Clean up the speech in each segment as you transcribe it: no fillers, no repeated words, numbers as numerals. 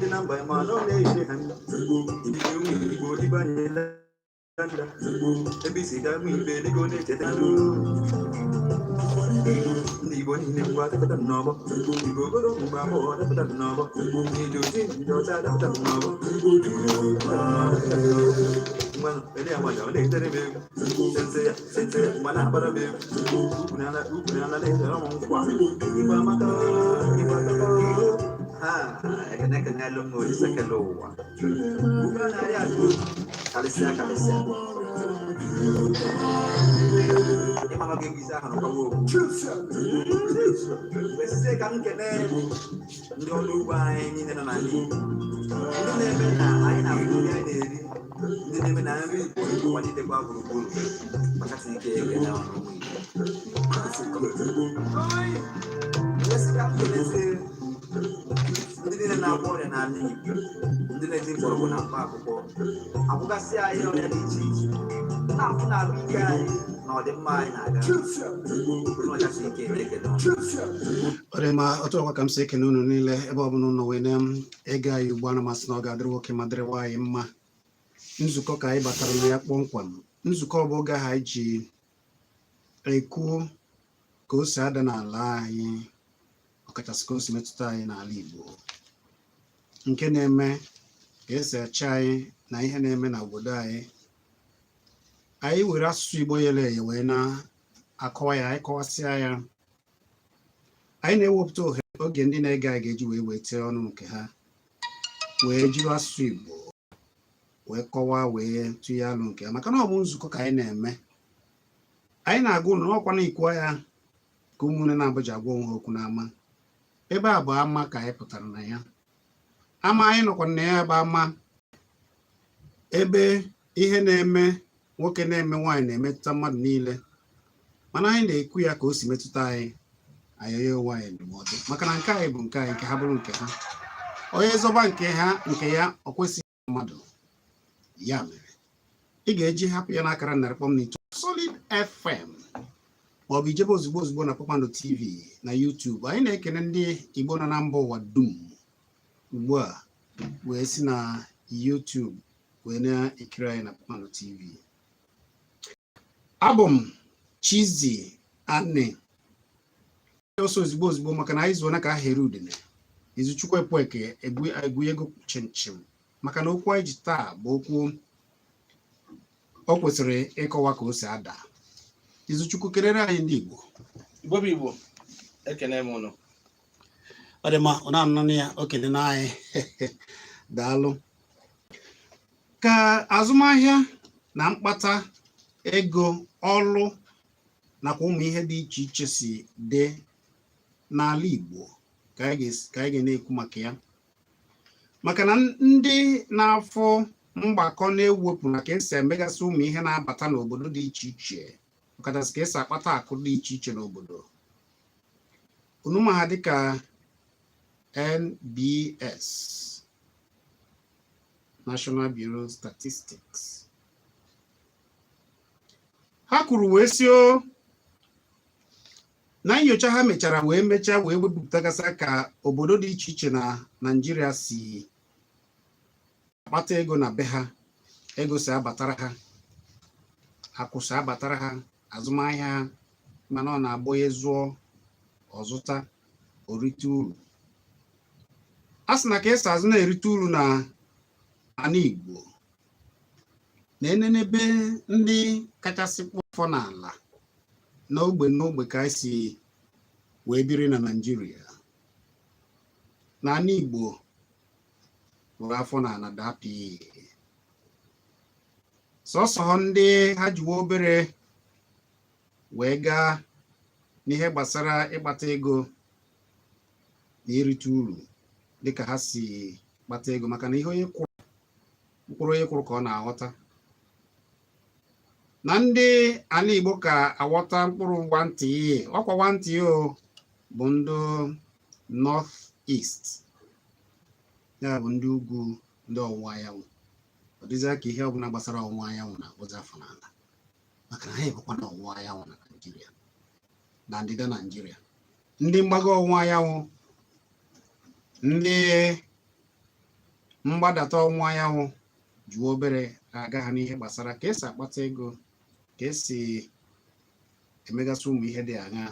Dị na mba ma na ọ na-eche ha Igbo Igbo Igbo Igbo anyị landa Igbo ebe isi ga nwe ibe dịka ọ na-echeta ndị Igbo niile ngwa dapụta n'ọgbọ Igbo ogolo mgbe agbọghọ dapụta n'ọgbọ ndị oji ndị ọcha dapụta n'ọgbọ. Ngwanụ ele ya nwayọ, ọ na-etere m egwu sense ya sense ya mgbe na-agbara m egwu ukwu n'ala ukwu n'ala na-etere m nkwa. Igbo amaka, Igbo ataka ha. Ekene ekenelu m Olise kele ụwa ugbu a na-arị atụ karịsịa karịsịa ịmara gị egwu ahụ nọkwawa okwu mgbe site ka m kene ndị ọrụ ugbo anyị niile nọ n'ala Igbo, ndị na-eme na anyị na-afụ nri anyị na-eri, ndị na-eme na nri Igbo kwalitekwa gburugburu kpachasị ike. Ekene ọnụ ụmụ Igbo. Mgbe sị ka m kenezie ndị niile na-agwọ ọrịa n'ala Igbo, ndị na-eji mgbọrọgwụ na mkpa akwụkwọ agwụgasị anyị ọrịa dị iche iche, na-afụ na ahụike anyị na ọdịmma anyị na-aga n'ọchasị ike. Ekene ọnụ. Ọ dị mma. Otu ọkwa ka m si ekene unu niile ebe ọ bụla unu wee na-ege anyị ugbu a. Na masị na ọ ga-adịrị nwoke ma dịrị nwaanyị mma. Nzukọ ka anyị batara na ya kpọmkwem. Nzukọ bụ oge ahụ anyị ji ekwu ka o si ada n'ala anyị, ọkachasị ka o si metụta anyị n'ala Igbo, nke na-eme ka esi achị anyị na ihe na-eme n'obodo anyị. Anyị were asụsụ Igbo yere eye wee na-akọwa ya. Anyị kọwasịa ya, anyị na-ewepụta ohere oge ndị na-ege anyị ga-eji wee weta ọnụ nke ha, wee jiri asụsụ Igbo wee kọwaa, wee tụnye alụ nke ha, maka na ọ bụ nzukọ ka anyị na-eme. Anyị na-agwa ụnụ n'ọkwa na ikwu ya ka ụmụnne na-abụja agwa onwe ha okwu n'ama. Ebe a bụ ama ka anyị pụtara na ya. Ama anyị nọkwa na ya bụ ama ebe ihe na-eme nwoke na-eme nwaanyị na-emetụta mmadụ niile, mana anyị na-ekwu ya ka o si metụta anyị. Anyị enye onwe anyị ndụmọdụ, maka na nke anyị bụ nke anyị, nke ha bụrụ nke ha. Onye zọba nke ha nke ya, ọ kwesịghị mmadụ. Ya mere ị ga-eji hapụ ya n'akara 100.9 Solid FM, maọbụ ijebe ozugbo ozugbo na Kpakpando TV na YouTube. Anyị na-ekene ndị Igbo nọ na mba ụwa dum ugbu a wee si na YouTube wee na-ekiri anyị na Kpakpando TV. Abụ m Chizzy Ani ọsọ ozugbo ozugbo, maka na anyị zuona ka aha ere udene. Izuchukwu Ekweke egwu ego chimchim, maka na okwu anyị ji taa bụ okwu o kwesịrị ịkọwa ka o si ada. Izuchukwu, kelere anyị ndị Igbo. Igbo bụ Igbo, ekene m ụnụ. Ọ dị mma. Ọ na-anụ ya okene na anyị. Daalụ. Ka azụmahịa na mkpata ego, ọlụ nakwa ụmụ ihe dị iche iche si dị n'ala Igbo ka anyị ga na-ekwu maka ya, maka na ndị na-afụ mgbakọ na-ewepụ na ka esi emegasị ụmụ ihe na-abata n'obodo dị iche iche, ọkachasị ka esi akpata akụ dị iche iche n'obodo unu ma ha dịka NBS, National Bureau of Statistics, ha kwuru wee sị o na nyocha ha mechara wee mechaa wee wepụtagasị ka obodo dị iche iche na Naịjirịa si akpata ego na be ha, ego si abatara ha, akụ si abatara ha, azụmahịa ha, mana ọ na-abụ onye zụọ ọzụta orite uru. A sị na ka esi azụ na-erite uru na ala Igbo na enenebe ndị kachasị kpụ afọ n'ala n'ogbe n'ogbe ka anyị si wee biri na Naịjirịa, na ala Igbo kpụrụ afọ n'ala dapị sọsọ ndị ha jiwe obere wee gaa n'ihe gbasara ịkpata ego na irite uru dịka ha si kpata ego, maka na ihe onye kwụrụ, mkpụrụ onye kwụrụ ka ọ na-aghọta. Na ndị ala Igbo ka aghọta mkpụrụ nwantị, ọkwa nwantị o bụ ndị North East, ya bụ ndị ugwu, ndị ọwụwa anyanwụ. Ọ dịzịa ka ihe ọbụla gbasara ọwụwa anyanwụ na-akpụzi afọ n'ala, maka na ha ebụkwa na ọwụwa anyanwụ na Naịjirịa na ndịda Naịjirịa, ndị mgbago ọwụwa anyanwụ, ndị Mgbadata ọnwụwa anyanwụ jụọ obere aga ha n'ihe gbasara ka esi akpata ego, ka esi emegasị ụmụ ihe dị aṅaa.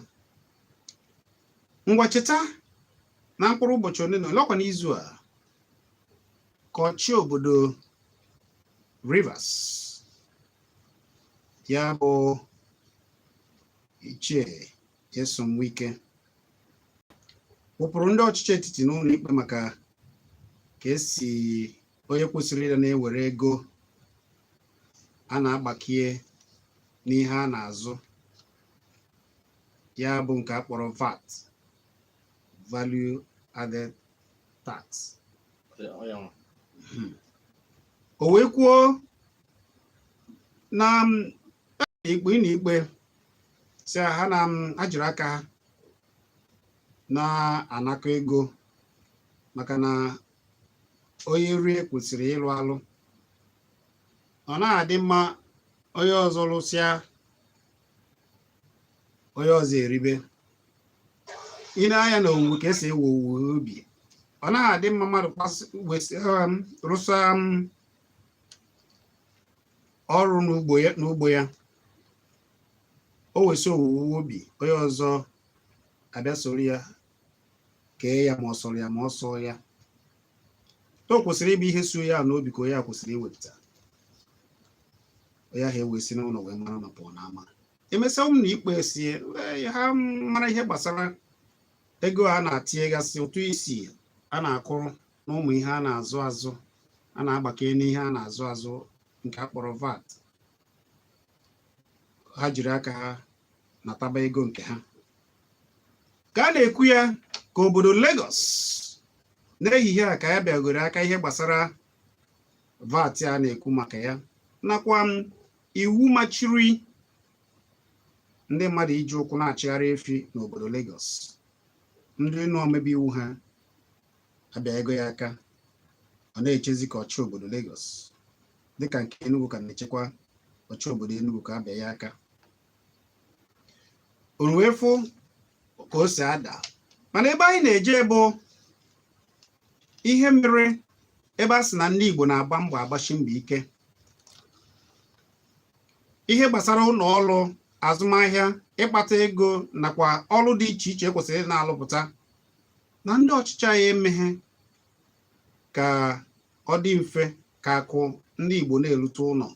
Ngwa, cheta na mkpụrụ ụbọchị ole na ole, ọkwa n'izu a, ka ọchị obodo Rivers, ya bụ Ichie Nyesom Wike, wụpụrụ ndị ọchịchị etiti n'ụlọ ikpe maka ka esi onye kwesịrị ịda na-ewere ego a na-agbakie n'ihe a na-azụ, ya bụ nke a kpọrọ VAT, Value Added Tax. Ọ ya nwa. O wee kwuo na ikpe na ikpe si ha na ha jiri aka ha na-anakọ ego, maka na onye rie kwesịrị ịlụ alụ. Ọ na-adị mma onye ọzọ lụsịa, onye ọzọ eribe. Ị na-anya na owuwe ka esi ewe owuwe ubi, ọ naghị adị mma mmadụ rụsa ọrụ n'ugbo ya, o wesi owuwe ubi, onye ọzọ abịa soro ya kee ya, ma ọ sọrọ ya ma ọ sọ ya. O kwesịrị ịbụ ihe so ya n'obi ka onye a kwesịrị iwepụta, onye ahụ ewesi n'ụlọ wee mara na pụọ n'ama. Emesịa, ụmụ na ikpe si ha mara ihe gbasara ego a na-atinyegasị ụtụ isi a na-akụrụ na ụmụ ihe a na-azụ azụ, a na-agbakọ n'ihe a na-azụ azụ, nke a kpọrọ VAT. Ha jiri aka ha nataba ego nke ha. Ka a na-ekwu ya ka obodo Lagos n'ehihie a ka ya bịagoro aka ihe gbasara VAT a na-ekwu maka ya, nakwa iwu machiri ndị mmadụ iji ụkwụ na-achịgharị efi n'obodo Lagos. Ndị nọ omebe iwu ha abịa ego ya aka, ọ na-echezi ka ọchị obodo Lagos, dịka nke Enugu ka na-echekwa ọchị obodo Enugu ka abịa ya aka. O wee fụ ka o si ada. Mana ebe anyị na-eje bụ ihe mere ebe a sị na ndị Igbo na-agba mbọ, agbachi mbọ ike, ihe gbasara ụlọ ọrụ, azụmahịa, ịkpata ego nakwa ọrụ dị iche iche ekwesịrị na-alụpụta, na ndị ọchịchị anyị emeghe ka ọ dị mfe ka akụ ndị Igbo na-erute ụlọ,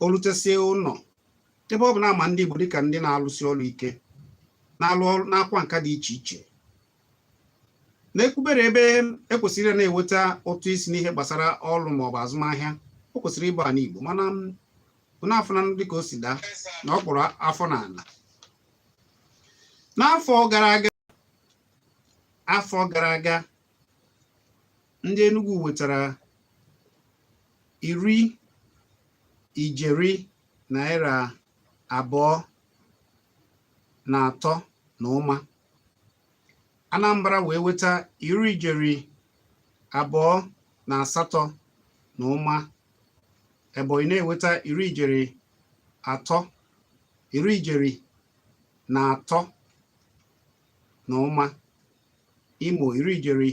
o rutesie ụlọ, ebe ọ bụ na ama ndị Igbo dịka ndị na-alụsi ọrụ ike, na-alụ ọrụ n'akwa nka dị iche iche, na-ekwubere ebe ekwesịrị na-enweta ụtụ isi n'ihe gbasara ọrụ maọbụ azụmahịa, o kwesịrị ịbụ ala Igbo. Mana unu afụna dịka o si daa na ọ kpụrụ afọ n'ala n'afọ gara aga. Afọ gara aga, ndị Enugu wetara ₦23.5 ijeri, Anambra wee weta 28.5 ijeri, Ebonyi na-eweta 3 ijeri, 3.5 ijeri, Imo 7.5 ijeri,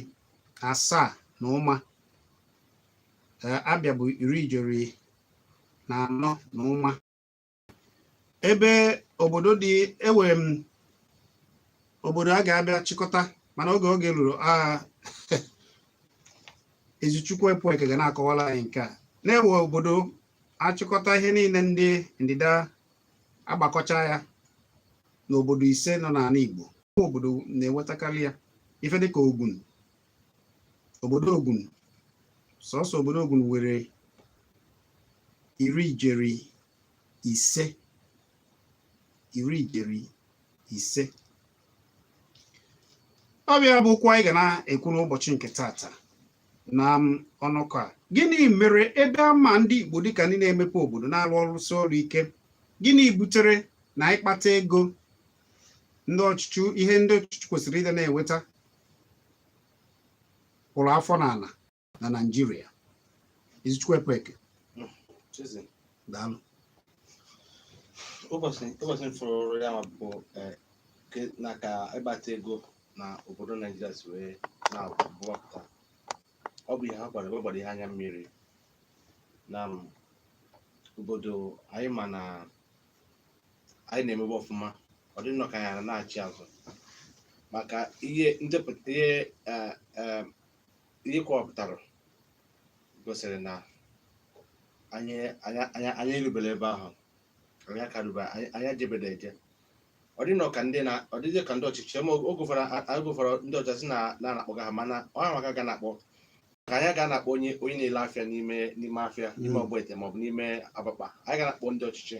Abịa bụ 4.5 ijeri. Ebe obodo dị enwere m obodo a ga-abịa chịkọta, mana oge oge ruru a, Ezichukwu Epueke ga na-akọwara anyị nke a na-ewe obodo achịkọta ihe niile ndị ndịda agbakọcha ya n'obodo ise nọ n'ala Igbo. Obodo na-enwetakarị ya ife dịka Ogun, obodo Ogun, sọsọ obodo Ogun nwere 5 ijeri, 5 ijeri. Ọbịa bụ okwu anyị ga na-ekwu n'ụbọchị nke tata na ọnụkọ a. Gịnị mere ebe ama ndị Igbo dịka ndị na-emepe obodo, na-arụ ọrụsị ọrụ ike, gịnị butere na ịkpata ego ndị ọchịchị, ihe ndị ọchịchị kwesịrị ịdị na-enweta, kwụrụ afọ n'ala na Naịjirịa? Izuchukwu Ekweke. Chizi. Daalụ. Ụbọchị m fụrụ ya bụ na ka ịgbata ego na obodo Naijiria si wee na-agbapụta. Ọ bụ ihe ha gwara, ọ gbara ihe anya mmiri na obodo anyị, ma na anyị na-emebe ọfụma. Ọ dị nnọọ ka anyị na-achị azụ maka ihe ndepụta ihe ihe kọwapụtara gosiri na anyị anyị anyị anyị erubere ebe ahụ anyị akarube, anyị ejebere eje. Ọ dị nnọọ ka ndị na ọ dịghị ka ndị ọchịchị ma oge ụfọdụ oge ụfọdụ ndị ọchịchị na na na-akpọga ha, mana ọ ha maka ga na-akpọ ka anyị ga na-akpọ onye na-ele afịa n'ime afịa, n'ime Ogbete maọbụ n'ime Abakpa. Anyị ga na-akpọ ndị ọchịchị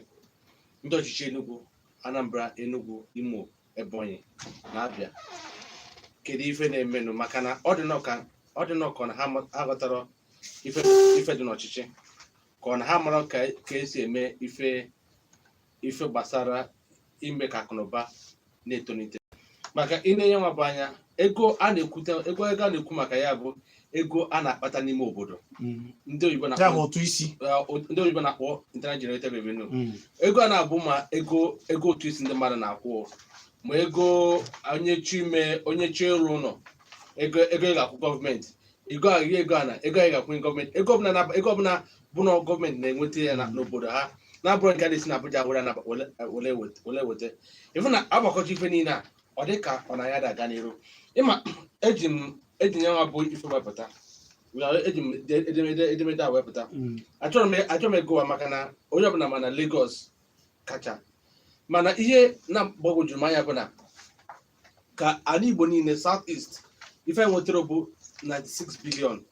Enugu, Anambra, Enugu, Imo, Ebonyi na Abịa, kedu ife na-emenụ? Maka na ọ dị nnọọ ka na ha ghọtara ife dị n'ọchịchị, ka ọ na ha mara ka esi eme ife gbasara ime ka akụnụba na-etolite. Maka ị na-enye nwa bụ anya ego a na-ekwute, ego a na-ekwu maka ya bụ ego a na-akpata n'ime obodo. Ndị oyibo Ya bụ na-akpọ ụtụ isi. Ndị oyibo na-akpọ internal generated revenue. Ego a na-abụ ma ego ụtụ isi ndị mmadụ na-akwụ, ma ego onye chi ime, onye chi ịrụ ụlọ, ego ị ga-akwụ gọọmenti, ego a ego a na ego anyị ga-akwụnye gọọmenti, ego ọbụla ego ọbụla bụ na gọọmenti na-enweta ya n'obodo ha, na-abụrụ nke a na-esi n'Abuja were were weta. Ịfụ na agbakọcha ife niile a, ọ dị ka ọ na ya da aga n'iru. Ịma eji m ya nwa bụ ife wepụta, eji m edemede a wepụta. Achọrọ m ịgụwa maka na onye ọbụla ma na Lagos kacha, mana ihe na-agbagwojuru m anya bụ na ka ala Igbo niile, South East, ife anyị nwetara bụ 96 billion.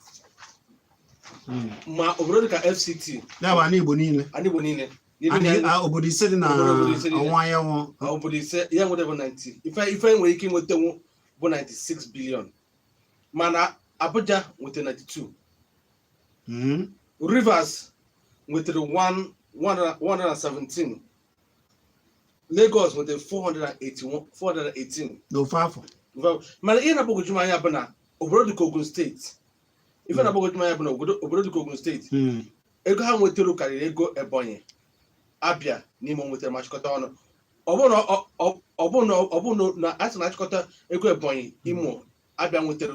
Ma obodo dịka FCT, Ya bụ ala Igbo niile? Ala Igbo niile. Obodo 5 dị na Obodo 5 niile. ọwụwa anyanwụ. Obodo 5 ihe nweta bụ 90, ife nwere ike inwetanwu bụ 96 billion, mana Abuja nweta 92. Rivers nwetara 117, Lagos nwetara 481, 418. N'ofu afọ? Mana ihe na-agbagwoju m anya bụ na obodo dịka Ogun Steeti, ife na-agbagwoju m anya bụ na obodo dịka Ogun Steeti, ego ha nwetara karịrị ego Ebonyi, Abịa na Imo nwetara ma chịkọta ọnụ. Ọ bụrụ na a sị na achịkọta ego Ebonyi, Imo, Abịa nwetara,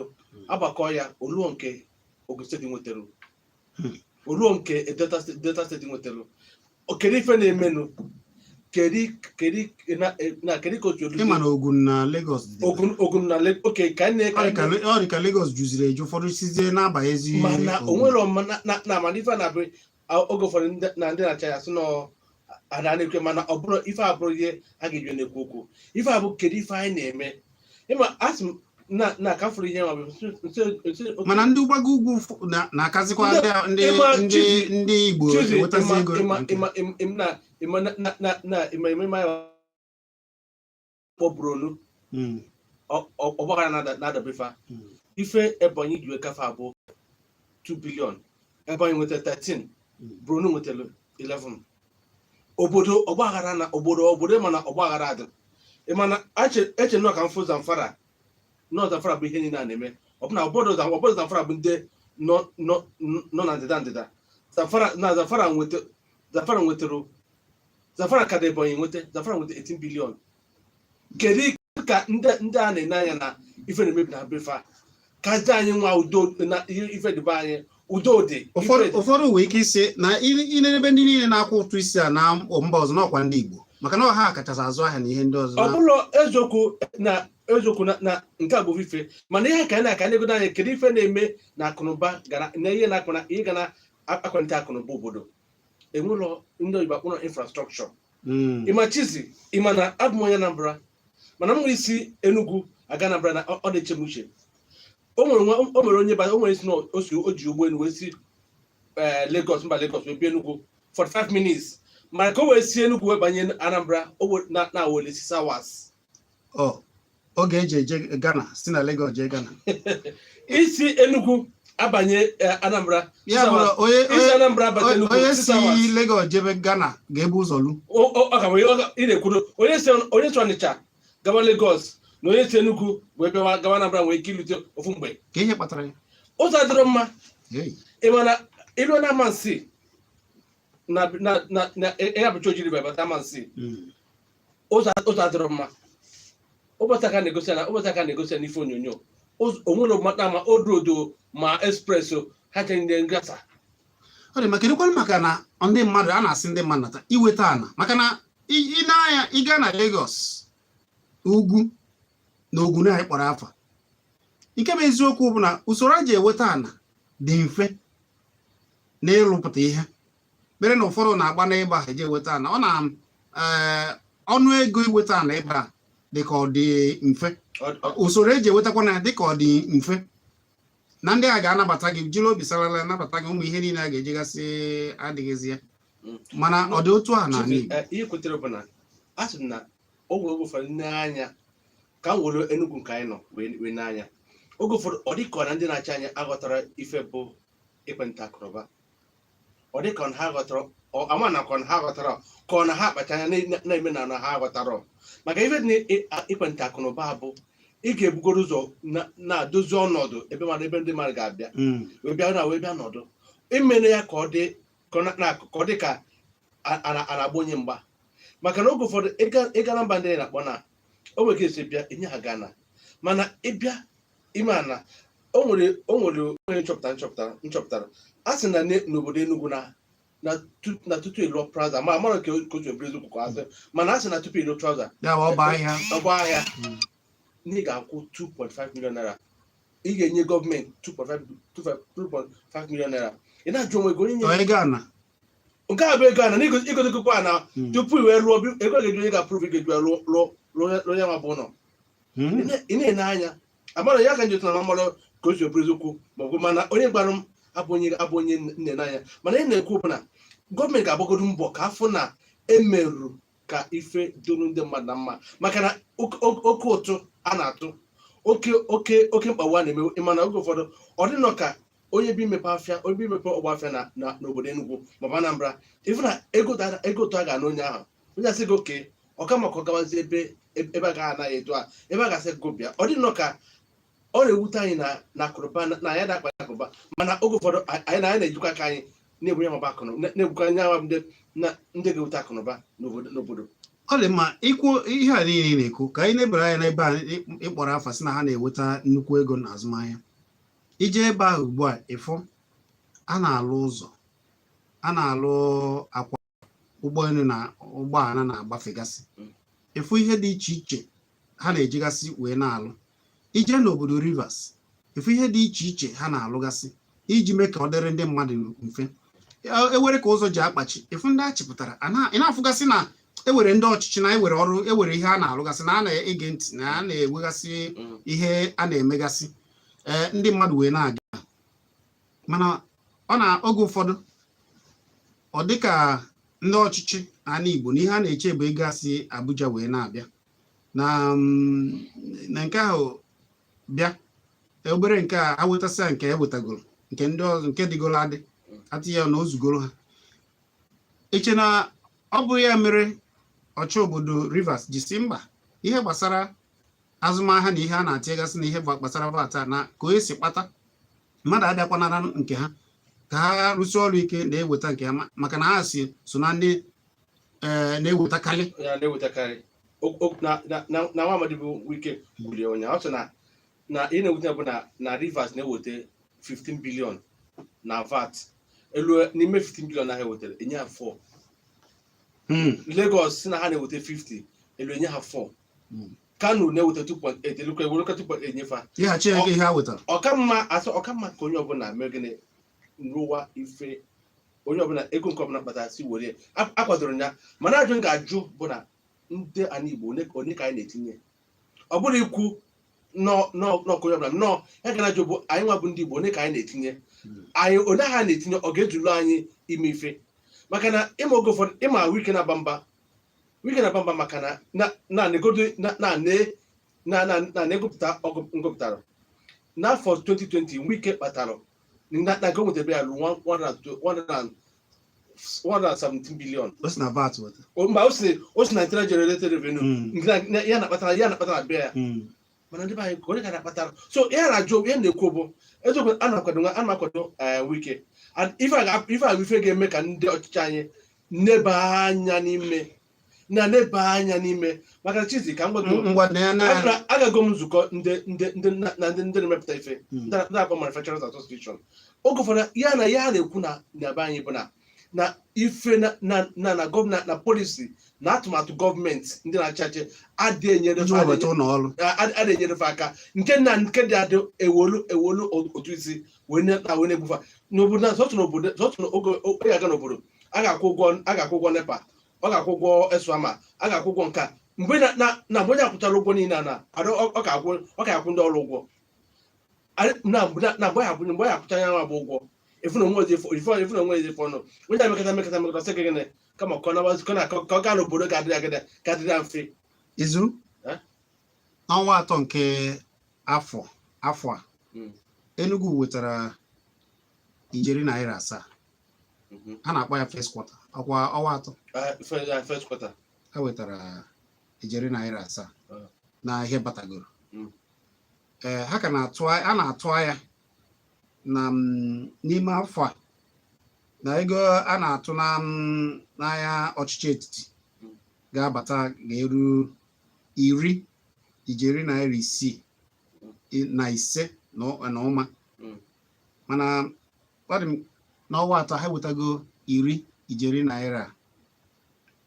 agbakọ ya, oluo nke Ogun Steeti nwetara, oluo nke Delta Steeti nwetara. Kedu ife na-emenụ? Kedu na kedu ka otu olu Ịma na Ogun na Lagos dị. Ogun na oke ka anyị Ọ dị ka ọ dị ka Lagos juziri eju, ụfọdụ sizie na-abanyezi Mana Ogun. Onwere na mana ife na-abụ oge ụfọdụ na ndị na-acha ya sị na ada na-ekwe, mana ọ bụrụ ife abụrụ ihe a ga-eji na-ekwu okwu. Ife abụ, kedu ife anyị na-eme? Ịma asị m na ka fụrụ ihe ma bụ Mana ndị gbago ugwu na-akazikwa ndị Ịma ndị Chizi- ndị Igbo Chizi, enwetazi ịma ego ịma nke ịma ịma na ịma na na na na ịma ịma ịma kpọ Borno. Ọgbaghara na-adabefa. Ife Ebonyi ji wee kafe abụ 2 billion, Ebonyi nwetara 13, Borno nwetara 11. Obodo ọgbaghara na obodo, ịma na ọgbaghara dị. Ịma na eche nnọọ ka mfụ Zamfara, nọọ Zamfara bụ ihe niile a na-eme. Ọbụna obodo Zamfara bụ ndị nọ na ndịda Zamfara na Zamfara nweta, Zamfara nwetara, Zamfara ka dị Ebonyi nweta, Zamfara nweta 18 billion. Kedu ka ndị a na-ene anya na ife na-emebi na befa kazi anyị nwa udo na ihe ife dịbe anyị, udo dị. Ụfọdụ ife dị. Ụfọdụ nwere ike isi na ịnenebe ndị niile na-akwụ ụtụ isi a na mba ọzọ n'ọkwa ndị Igbo, maka na ọha kachasị azụ ahịa na ihe ndị ọzọ. Ọ bụrụ eziokwu na eziokwu na nke a bụ ife, mana ihe ka anyị na-aka negodo anyị, kedu ife na-eme na akụnụba gara na ihe na-akụ na ihe ga na-akwalite akụnụba obodo? Enwelọ ndị oyibo akpọrọ infrastructure. Ịma Chizi, ịma na abụ m onye Anambra, mana m nwere isi Enugu aga Anambra na ọ na-eche m uche. O nwere onye o nwere isi na o si o ji ụgbọelu wee si Lagos, mba Lagos, wee bịa Enugu 45 minutes, mana ka o wee si Enugu wee banye Anambra, o na were 6 hours. Ọ oge eji eje Ghana, si na Lagos jee Ghana. Isi Enugu abanye Anambra, Ya bụrụ onye isi onye Anambra abata Enugu, onye 6 hours. si Lagos jebe Ghana ga-ebu ụzọ lu. Ọ ka nwere ị na-ekwuru onye si Ọnịcha gawa Lagos na onye si Enugu wee bịawa gawa Anambra nwere ike ilute ofu mgbe. Ka ihe kpatara ya? Ụzọ adịrọ mma. Hey. Ị ma na ilu na Amansi na ya bụcha ojiri bata Amansi, ụzọ adịrọ mma. Ụbọchị aka na-egosi ya na ụbọchị aka na-egosi ya n'ife onyonyo. Onwere mata ma old road o, ma express o, ha chere ngasa. Ọ dị maka kedụkwanụ maka na ndị mmadụ a na-asị ndị mmadụ nata iweta ana, maka na ị na-anya ịga na Lagos, ugwu na Ogun anyị kpọrọ afa. Nke bụ eziokwu bụ na usoro a ji eweta ana dị mfe na ịrụpụta ihe mere na ụfọdụ na-agba n'ebe ahụ eji eweta ana. Ọ na ọnụ ego iweta ana ebe a dị ka ọ dị mfe. Usoro eji ewetakwa na ya dị ka ọ dị mfe, na ndị a ga-anabata gị, jiri obi sarala nabata gị, ụmụ ihe niile a ga-ejigasị adịghịzi ya. Mana ọ dị otu a n'ala Chief, Igbo? Ihe kwetere bụ na a sị m na o nwere oge ụfọdụ n'anya ka m were Enugu nke anyị nọ wee n'anya, oge ụfọdụ ọ dị ka ọ na ndị na-achị anyị aghọtara ife bụ ekwentị akụnụba. Ọ dị ka ọ na ha ghọtara, ama na ka ọ na ha ghọtara, ka ọ na ha akpacha anya na-eme na ha ghọtara. Maka ife dị na ekwentị akụnụba bụ ị ga-ebugoro ụzọ na-adozi ọnọdụ ebe mmadụ, ebe ndị mmadụ ga-abịa wee bịa na wee bịa nọdụ, imere ya ka ọ dị ka ọ ka ọ dị ka a na-agba onye mgba. Maka na oge ụfọdụ ịga na mba ndị na-akpọ na o nwere ka esi bịa enye ha gana, mana ịbịa ime ana o nwere onye nchọpụtara a sị na n'obodo Enugu na tutu ịlụọ trouser, ma amara ka o ji eburu eziokwu ka asị, mana a sị na tupu ịlụọ trouser Ya bụ ọba ahịa. Ọba ahịa na ị ga-akwụ 2.5 million naira, ị ga-enye gọọmenti 2.5 million naira. Ị na-ajụ onwe gị onye Ọ nye ego ana. Nke a bụ ego a na igotekwa na tupu i wee lụọ ego a ga-eji onye ga-approve, ị ga-eji lụọ lụọ lụọ lụọ ya nwa bụ ụlọ. Ị na-ene anya amara ya ka nje na amara ka o si bụrụ eziokwu ma ọ bụ, mana onye gbara m abụ onye nne n'anya. Mana ị na-ekwu bụ na gọọmenti ga-agbagodo mbọ ka afụ na emerụ ka ife doro ndị mmadụ na mma, maka na oke ụtụ a na-atụ, oke oke oke mkpagbu a na-eme. Mana oge ụfọdụ ọ dị nọ ka onye bi imepe afịa, onye bi imepe ọgba afịa na n'obodo Enugu maọbụ Anambra, ifu na ego ụtụ a ga-ana onye ahụ, onye asị gị oke ọka maka ọ gawazie ebe a gaghị anaghị etu a, ebe a ga-asị gị bịa. Ọ dị nnọọ ka ọ na-ewute anyị na akụnụba na anyị na-akpa akụnụba, mana oge ụfọdụ anyị na-ejikwa aka anyị na-egbu ya maba akụnụ na-egbukwa anya ndị na ndị ga-ewute akụnụba n'obodo. Ọ dị mma ikwu ihe a niile ị na-ekwu. Ka anyị nebara anya n'ebe a ịkpọrọ afa sị na ha na-enweta nnukwu ego na azụmahịa. Ije ebe ahụ ugbu a, ịfụ a na-alụ ụzọ, a na-alụ akwa ụgbọelu na ụgbọala na-agbafegasị. Ịfụ ihe dị iche iche ha na-ejigasị wee na-alụ. Ije n'obodo Rivers, ịfụ ihe dị iche iche ha na-alụgasị iji mee ka ọ dịrị ndị mmadụ mfe. Ewere ka ụzọ ji akpachi, ịfụ ndị a chịpụtara ị na-afụgasị na ewere ndị ọchịchị na ewere ọrụ, ewere ihe a na-alụgasị, na a na-ege ntị, na a na-enwegasị ihe a na-emegasị, ee, ndị mmadụ wee na-aga. Mana ọ na oge ụfọdụ ọ dị ka ndị ọchịchị ala Igbo na ihe a na-eche bụ ego asị Abuja wee na-abịa na nke ahụ bịa obere, nke a ha wetasịa, nke e wetagoro, nke ndị ọzọ nke dịgoro adị atị ya na o zugoro ha. Eche na ọ bụ ya mere ọchị obodo Rivers ji si mba, ihe gbasara azụmahịa na ihe a na-atịgasị na ihe gbasara VAT a na ka o esi kpata mmadụ abịakwanara nke ha, ka ha rụsie ọrụ ike na-eweta nke ha, maka na ha si so na ndị na-ewetakarị. Ya na-ewetakarị. Na nwa amadi bụ Wike kwulie ụnyaahụ, ọ sị na ihe na-ewute bụ na Rivers na-eweta 15 billion na VAT elu. N'ime 15 billion ahụ ewetara, enye ha 4. Lagos si na ha na-eweta 50 elu, enye ha 4. Kano na-eweta 2.8 elu, ewereka 2.8 nyefe ha. Ịghachi ya ihe ha wetara. Ọka mma asị ọka mma ka onye ọbụla mee gịnị, rụwa ife onye ọbụla ego nke ọbụla kpatara si were akwadoro ya. Mana ajụ m ga-ajụ bụ na ndị ana Igbo one ka anyị na-etinye? Ọ bụrụ ikwu n'ọkụ onye ọbụla nnọọ ya ga na-ajụ bụ anyị nwa bụ ndị Igbo, one ka anyị na-etinye? Anyị one ha na-etinye, ọ ga-ejulu anyị ime ife? Maka na ịma oge ụfọdụ ịma Wike na-aba mba, Wike na-aba mba maka na na na negodo na na na na na na-egụpụta ọgụ ngụpụtara n'afọ 2020, Wike kpatara na nke o nwetara ya ruo 117 billion. O si na VAT weta. Mba, o si na internal generated revenue. Nke ya na-akpatara bịa ya. Mana ndị be anyị, ka onye ka na-akpatara? So ihe a na-ajụ, ihe na-ekwu bụ eziokwu, a na-akwado Wike. And ife a ife a bụ ife ga-eme ka ndị ọchịchị anyị neba anya n'ime. Na-eleba anya n'ime, maka Chizi, ka m gwa gị. Ngwa na ya na Agago m nzukọ ndị na ndị na-emepụta ife, ndị na-akpọ Manufacturers Association. Oge ụfọdụ ya na ya na-ekwu na be anyị bụ na ife na gọọmenti na policy na atụmatụ gọọmenti ndị na-achị achị adịghị enyere iji webata ụlọ ọrụ. Adịghị enyerefe aka nke na nke dị adị ewolu otu isi wee na wee na-ebufa n'obodo na sọtụ n'obodo sọtụ n'oge oge aga n'obodo, a ga-akwụ ụgwọ NEPA, ọ ga-akwụ ụgwọ ESUAMA, a ga-akwụ ụgwọ nke a. Mgbe na mgbe onye akwụchara ụgwọ niile a na ọ ga-akwụ ndị ọrụ ụgwọ. Na mgbe ya akwụ, mgbe ya akwụcha ya nwa bụ ụgwọ efu na onwe efu na onwe ezi ọnụ onye amekata mekata mekata sị gị gịnị kama ka ọ nabazi ka ọ gaa n'obodo ga-adịrị ya ga-adịrị ya mfe. Izu Eh? n'ọnwa 3 nke afọ a, Enugu wetara ijeri naira 7. A na-akpọ ya first quarter, ọkwa ọnwa 3. Ah, first quarter. Ha wetara ijeri naira 7 na ihe batagoro. Ee, ha ka na-atụ a na-atụ anya na n'ime afọ a na ego a na-atụ n'anya ọchịchị etiti ga-abata ga-eru ijeri naira 65 na ụma. Mana ọ dị m n'ọnwa 3 ha wetago iri ijeri naira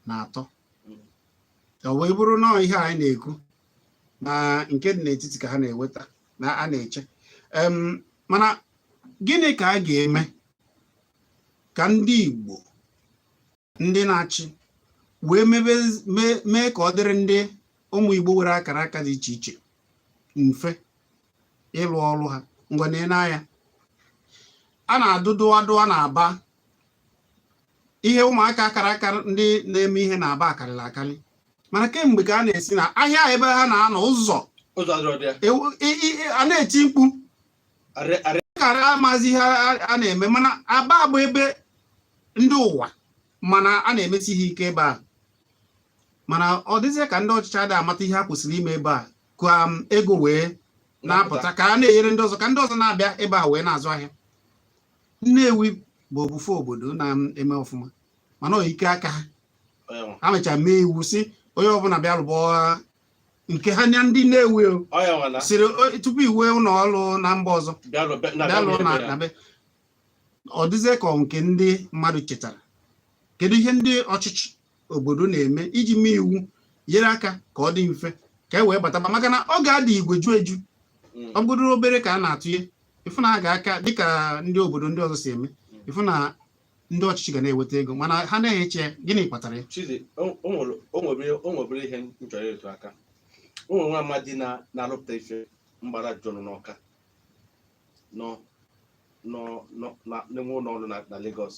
na 3. Ọ wee bụrụ nọọ ihe anyị na-ekwu na nke dị n'etiti ka ha na-eweta na a na-eche. Mana gịnị ka a ga-eme ka ndị Igbo, ndị na-achị, wee mee ka ọ dịrị ndị ụmụ Igbo nwere akara aka dị iche iche mfe ịlụ ọrụ ha? Ngwa, n'anya a na-adụdụ adụ a na-aba ihe ụmụaka akara aka ndị na-eme ihe na-aba akarịrị akarị, mana kemgbe ka a na-esi na ahịa ebe ha na-anọ ụzọ Ụzọ adịrọ dị ya. A na-eti mkpu Arị arị. Kara amazi ihe a na-eme, mana Aba bụ ebe ndị ụwa, mana a na-emesi ihe ike ebe a, mana ọ dịzie ka ndị ọchịchị adịghị amata ihe ha kwesịrị ime ebe a ka ego wee na-apụta, ka a na-enyere ndị ọzọ, ka ndị ọzọ na-abịa ebe a wee na-azụ ahịa. Nnewi bụ obufe obodo na-eme ọfụma, mana ọ ike aka ha. Ọya nwa. Ha mechara mee iwu si onye ọbụla bịa lụbọ nke ha na ndị Nnewi o Ọya nwa na siri tupu iwe ụlọ ọrụ na mba ọzọ bịa lụ na bịa lụọ na bịa na be. Ọ dịzie ka ọ nke ndị mmadụ chetara. Kedu ihe ndị ọchịchị obodo na-eme iji mee iwu nyere aka ka ọ dị mfe ka e wee bataba? Maka na ọ ga-adị igwe ju eju. Ọ bụrụ obere ka a na-atụnye, ịfụ na a ga-aka dịka ndị obodo ndị ọzọ si eme, ịfụ na ndị ọchịchị ga na-eweta ego, mana ha na-eche gịnị kpatara ya? Chizi, o nwere ihe m chọrọ ịtụ aka. O nwere nwa amadi na-arụpụta ife mgbara jụrụ n'Ọka nọ nọ nọ na na-enwe ụlọ ọrụ na Lagos.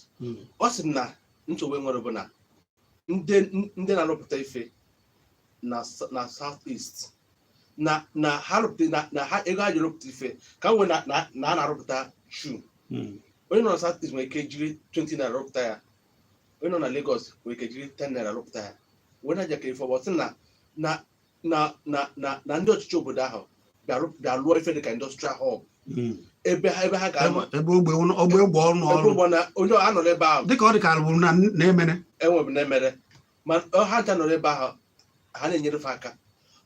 Ọ sị na nsogbu enwere bụ na ndị na-arụpụta ife na South East na ha rụpụta na ha ego ha ji rụpụta ife ka nwee na a na-arụpụta shoe. Onye nọ na South East nwere ike jiri 20 naira rụpụta ya, onye nọ na Lagos nwere ike jiri 10 naira rụpụta ya, wee na-aja ka ife ọ sị na ndị ọchịchị obodo ahụ bịa lụọ ife dịka industrial hub ebe ha ga-anọ. Ebe ogbe ogbe ọrụ ebe ọrụ ụgbọ na onye a nọ n'ebe ahụ. Dịka ọ dị ka alụburu na na-emene. Enwebụ na emere ma ha ncha nọrọ ebe ahụ, ha na-enyere fa aka.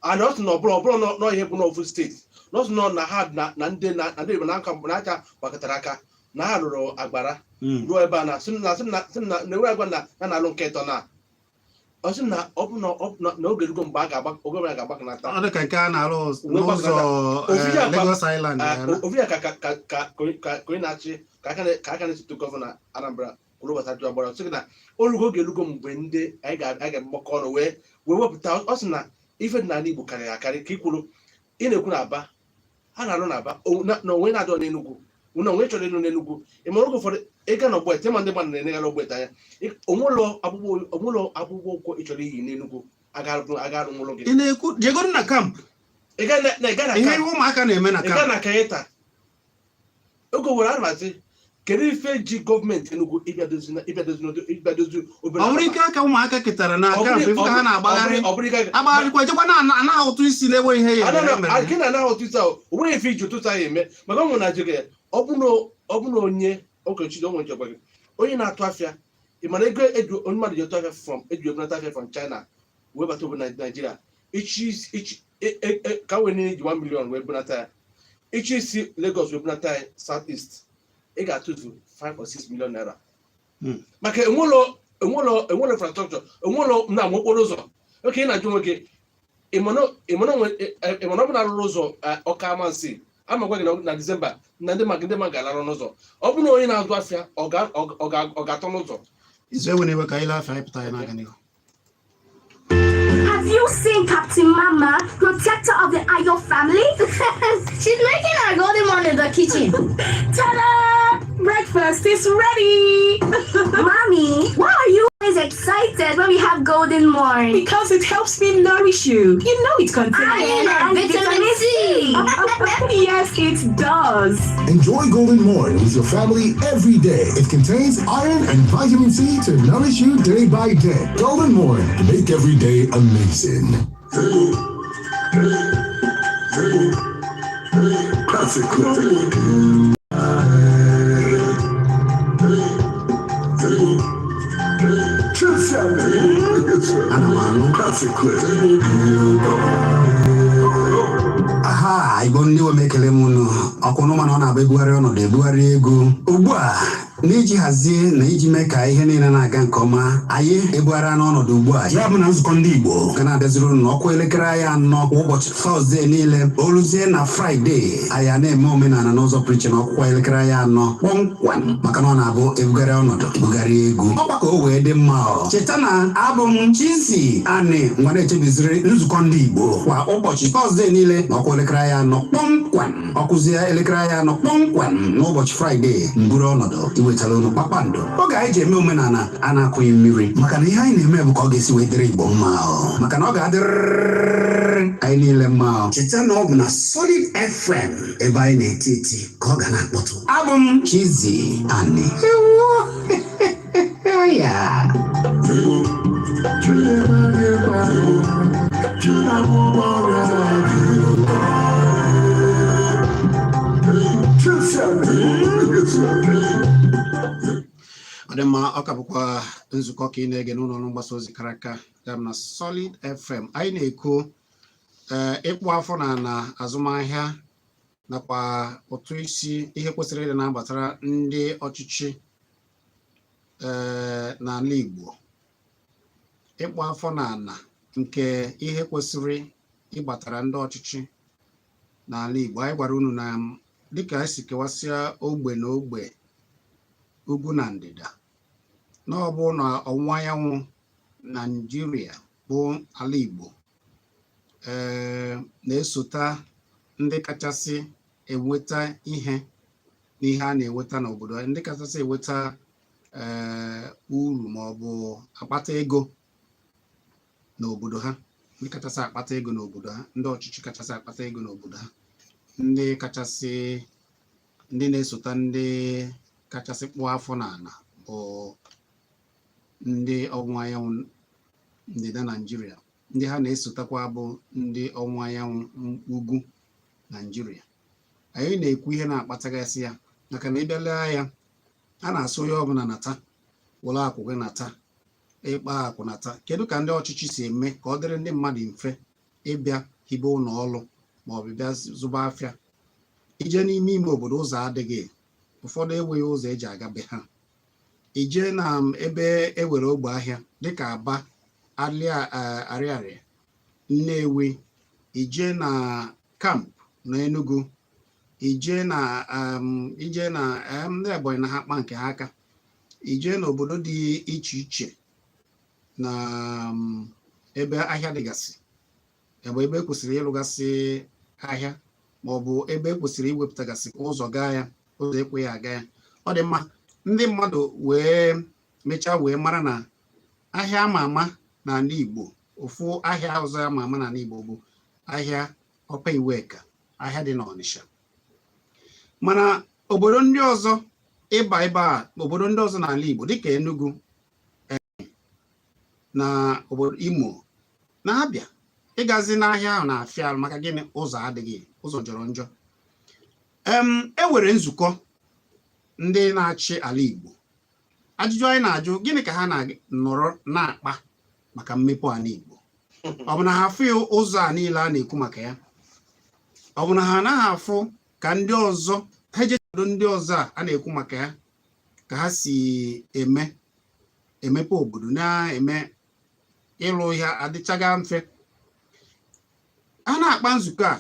And ọ sị na ọbụrụ nọ ihe bụ n'ofu steeti na ọ sị nọ na ha na ndị na ndị Igbo na aka na aka gbakọtara aka na ha rụrụ agbara ruo ebe a na sị na enwe agwa na na-alụ nke ịtọ na ọ sị na ọ bụ na ọ bụ na oge erugo mgbe a ga-agba oge ọbụla ga-agbakọnata. Ọ dị ka nke a na-arụ Uwe n'ụzọ Ofu ya Lagos Island. Ah, Ya na. ofu ya ka onye na-achị ka aka na-esote gọvanọ Anambra kwuru gbasara agbara sị gị na orugo oge erugo mgbe ndị anyị ga-agbakọ ọnụ wee wepụta. Ọ sị na ife dị n'ala Igbo karịrị akarị ka ikwuru ị na-ekwu na Aba ha na-alụ na Aba na onwe na-adọ n'Enugwu na onwe chọrọ ịlụ n'Enugwu. Ị mara oge ụfọdụ ịga na Ogbete ma ndị mmadụ na-enegara Ogbete anya. Onwelọ akpụkpọ ụkwụ ị chọrọ iyi n'Enugwu aga arụnwụrụ gị. Ị na-ekwu jegoro na camp. Ị ga na ị ga na ihe camp. Ụmụaka na-eme na Ị gaa camp. na Kayeta oge were arụmasị, kedu ife ji gọọmenti Enugu ịbịa dozi obere Ọ bụrụ ike aka ụmụaka ketara na camp, ifu ka ha na-agbagharị ọ bụrụ ike aka agbagharịkwa ejekwa na anaghị ụtụ isi na-enwe ihe ya mere. Nke na anaghị ụtụ isi ahụ, o nweghị ife iji ụtụtụ ahụ eme, maka ọ nwere Naijiria ọ bụ na onye okechi o nwere nchekwa gị onye na-atụ afịa. Ị mara ego eji onye mmadụ ji atụ afịa from eji ebunata afịa from China Wee bata obodo Naijiria, ichi ichi ka wee niile ji 1 million wee bunata ya. Ichi isi Lagos wee bunata ya South East, ị ga-atụzu 5 or 6 million naira maka enwelo infrastructure, enwelo na okporo ụzọ. Oke ị na-ajụ onwe gị, ịmana ọ bụ na arụrụ ụzọ Ọka Amansi, ama gwa gị na Disemba na ndị ma ga-alarụ n'ụzọ. Ọ bụrụ na onye na-azụ afịa, ọ ga-atọ n'ụzọ. Izu ewe na-ewe ka anyị lee afọ anyị pụta, anyị na-aga n'ihu. Have you seen Captain Mama, protector of the Ayo family? She's making our Golden Morn in the kitchen. Ta-da! Breakfast is ready! Mommy, why are you always excited when we have Golden Morn? Because it helps me nourish you. You know it contains Iron and vitamin C. Yes, it does. Enjoy Golden Morn with your family every day. It contains iron and vitamin C to nourish you day by day. Golden Morn, make every day amazing. Classic Clip. Ana m anụ. Classic Clip. Aha, Igbo ndị nwe m, ekele m unu. Ọkwụnụ mana ọ na-agba ebugharị ọnọdụ, ebugharị ego ugbu a n'iji hazie na iji mee ka ihe niile na-aga nke ọma. Anyị ebugharịa n'ọnọdụ ugbu a, ya bụ na nzukọ ndị Igbo ga na-abịaziri unu n'ọkwa elekere anyị 4 kwa ụbọchị Tọzdee niile. Oluzie na Fraịde, anyị a na-eme omenala n'ụzọ pụrụ iche n'ọkwụkwa elekere anyị 4 kpọmkwem, maka na ọ na-abụ ebugharị ọnọdụ, ebugharị egwu, ọkwa ka o wee dị mma. Ọ cheta na abụ m Chizzy Ani ngwa na-echebiziri nzukọ ndị Igbo kwa ụbọchị Tọzdee niile n'ọkwa elekere anyị 4 kpọmkwem. Ọkụzie elekere anyị 4 kpọmkwem n'ụbọchị Fraịde, mburu ọnọdụ iwetara unu kpakpando oge anyị ji eme omenala a na-akụghị mmiri, maka na ihe anyị na-eme bụ ka ọ ga-esi wee dịrị Igbo mma ọ, maka na ọ ga-adịrịrị anyị niile mma ọ. Cheta na ọ bụ na Solid FM, ebe anyị na-eti eti, ka ọ ga na-akpọtụ. Abụ m Chizzy Ani. Ewo ya. Ọ dị mma. Ọ ka bụkwa nzukọ ka ị na-ege n'ụlọ ọrụ mgbasa ozi kara aka, ya bụ na Solid FM. Anyị na-ekwu ịkpụ afọ na na azụmahịa nakwa ụtụ isi, ihe kwesịrị ịdị na-agbatara ndị ọchịchị n'ala Igbo. Ịkpụ afọ na ala nke ihe kwesịrị ịgbatara ndị ọchịchị n'ala Igbo. Anyị gwara unu na dịka esi kewasịa ogbe na ogbe, ugwu na ndịda, na ọ bụ na ọwụwa anyanwụ Naijiria bụ ala Igbo na-esota ndị kachasị enweta ihe n'ihe a na-enweta n'obodo, ndị kachasị enweta uru ma ọ bụ akpata ego n'obodo ha, ndị kachasị akpata ego n'obodo ha, ndị ọchịchị kachasị akpata ego n'obodo ha, ndị kachasị, ndị na-esota ndị kachasị kpụọ afọ n'ala bụ ndị ọwụwa anyanwụ ndịda Naijiria. Ndị ha na-esotakwa bụ ndị ọwụwa anyanwụ ugwu Naijiria. Anyị na-ekwu ihe na-akpatagasị ya, maka na ịbịa lee ya, a na-asụ onye ọbụla nata were akwụ gị, nata ịkpa akwụ, nata. Kedu ka ndị ọchịchị si eme ka ọ dịrị ndị mmadụ mfe ịbịa hibe ụlọ ọrụ ma ọ bụ bịa zụba afịa? Ije n'ime ime obodo, ụzọ adịghị. Ụfọdụ enweghị ụzọ eji aga be ha. Ije na ebe e were ogbe ahịa dịka Aba, Arịarịa, Nnewi, ije na Camp na Enugu, ije na ndị Ebonyi na ha kpa nke ha aka, ije n'obodo dị iche iche na ebe ahịa dịgasị, ebe ebe ekwesịrị ịlụgasị ahịa ma ọ bụ ebe ekwesịrị iwepụtagasị ka ụzọ gaa ya, ụzọ ekweghị aga ya. Ọ dị mma, ndị mmadụ wee mechaa wee mara na ahịa ama ama n'ala Igbo, ofu ahịa ọzọ ama ama n'ala Igbo bụ ahịa Ọpa Iweka, ahịa dị n'Ọnịsha. Mana obodo ndị ọzọ ịba ebe a, obodo ndị ọzọ n'ala Igbo dịka Enugu na obodo Imo na-abịa, ịgazi n'ahịa ahụ na-afịa arụ. Maka gịnị? Ụzọ adịghị, ụzọ jọrọ njọ. E nwere nzukọ ndị na-achị ala Igbo. Ajụjụ anyị na-ajụ, gịnị ka ha na-nọrọ na-akpa maka mmepe ala Igbo? Ọ bụ na ha afụ ụzọ a niile a na-ekwu maka ya? Ọ bụ na ha anaghị afụ ka ndị ọzọ ha ejedo ndị ọzọ a na-ekwu maka ya, ka ha si eme emepe obodo, na-eme ịlụ ihe adịchaga mfe? Ha na-akpa nzukọ a,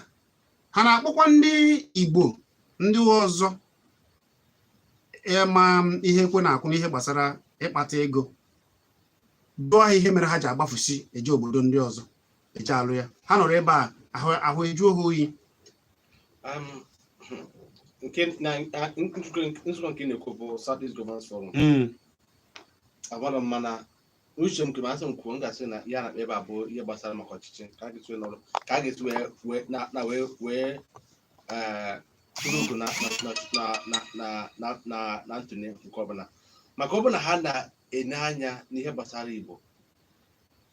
ha na-akpọkwa ndị Igbo ndị ọzọ ịma ihe ekwe na-akwụ n'ihe gbasara ịkpata ego, jụọ ha ihe mere ha ji agbafusi eje obodo ndị ọzọ eje alụ ya. Ha nọrọ ebe a, ahụ ejuo ha oyi. Nke na nzukọ nke na-ekwu bụ South East Governors Forum. Agbara m, mana uche m, nke masị m kwuo, m ga-asị na ya na-akpa ebe a bụ ihe gbasara maka ọchịchị, ka a ga-esi wee nọrọ, ka a ga-esi wee wee na na wee wee tụrụ ugo na na na na na na na na ntụnye nke ọbụla. Maka ọ bụ na ha na-ene anya n'ihe gbasara Igbo,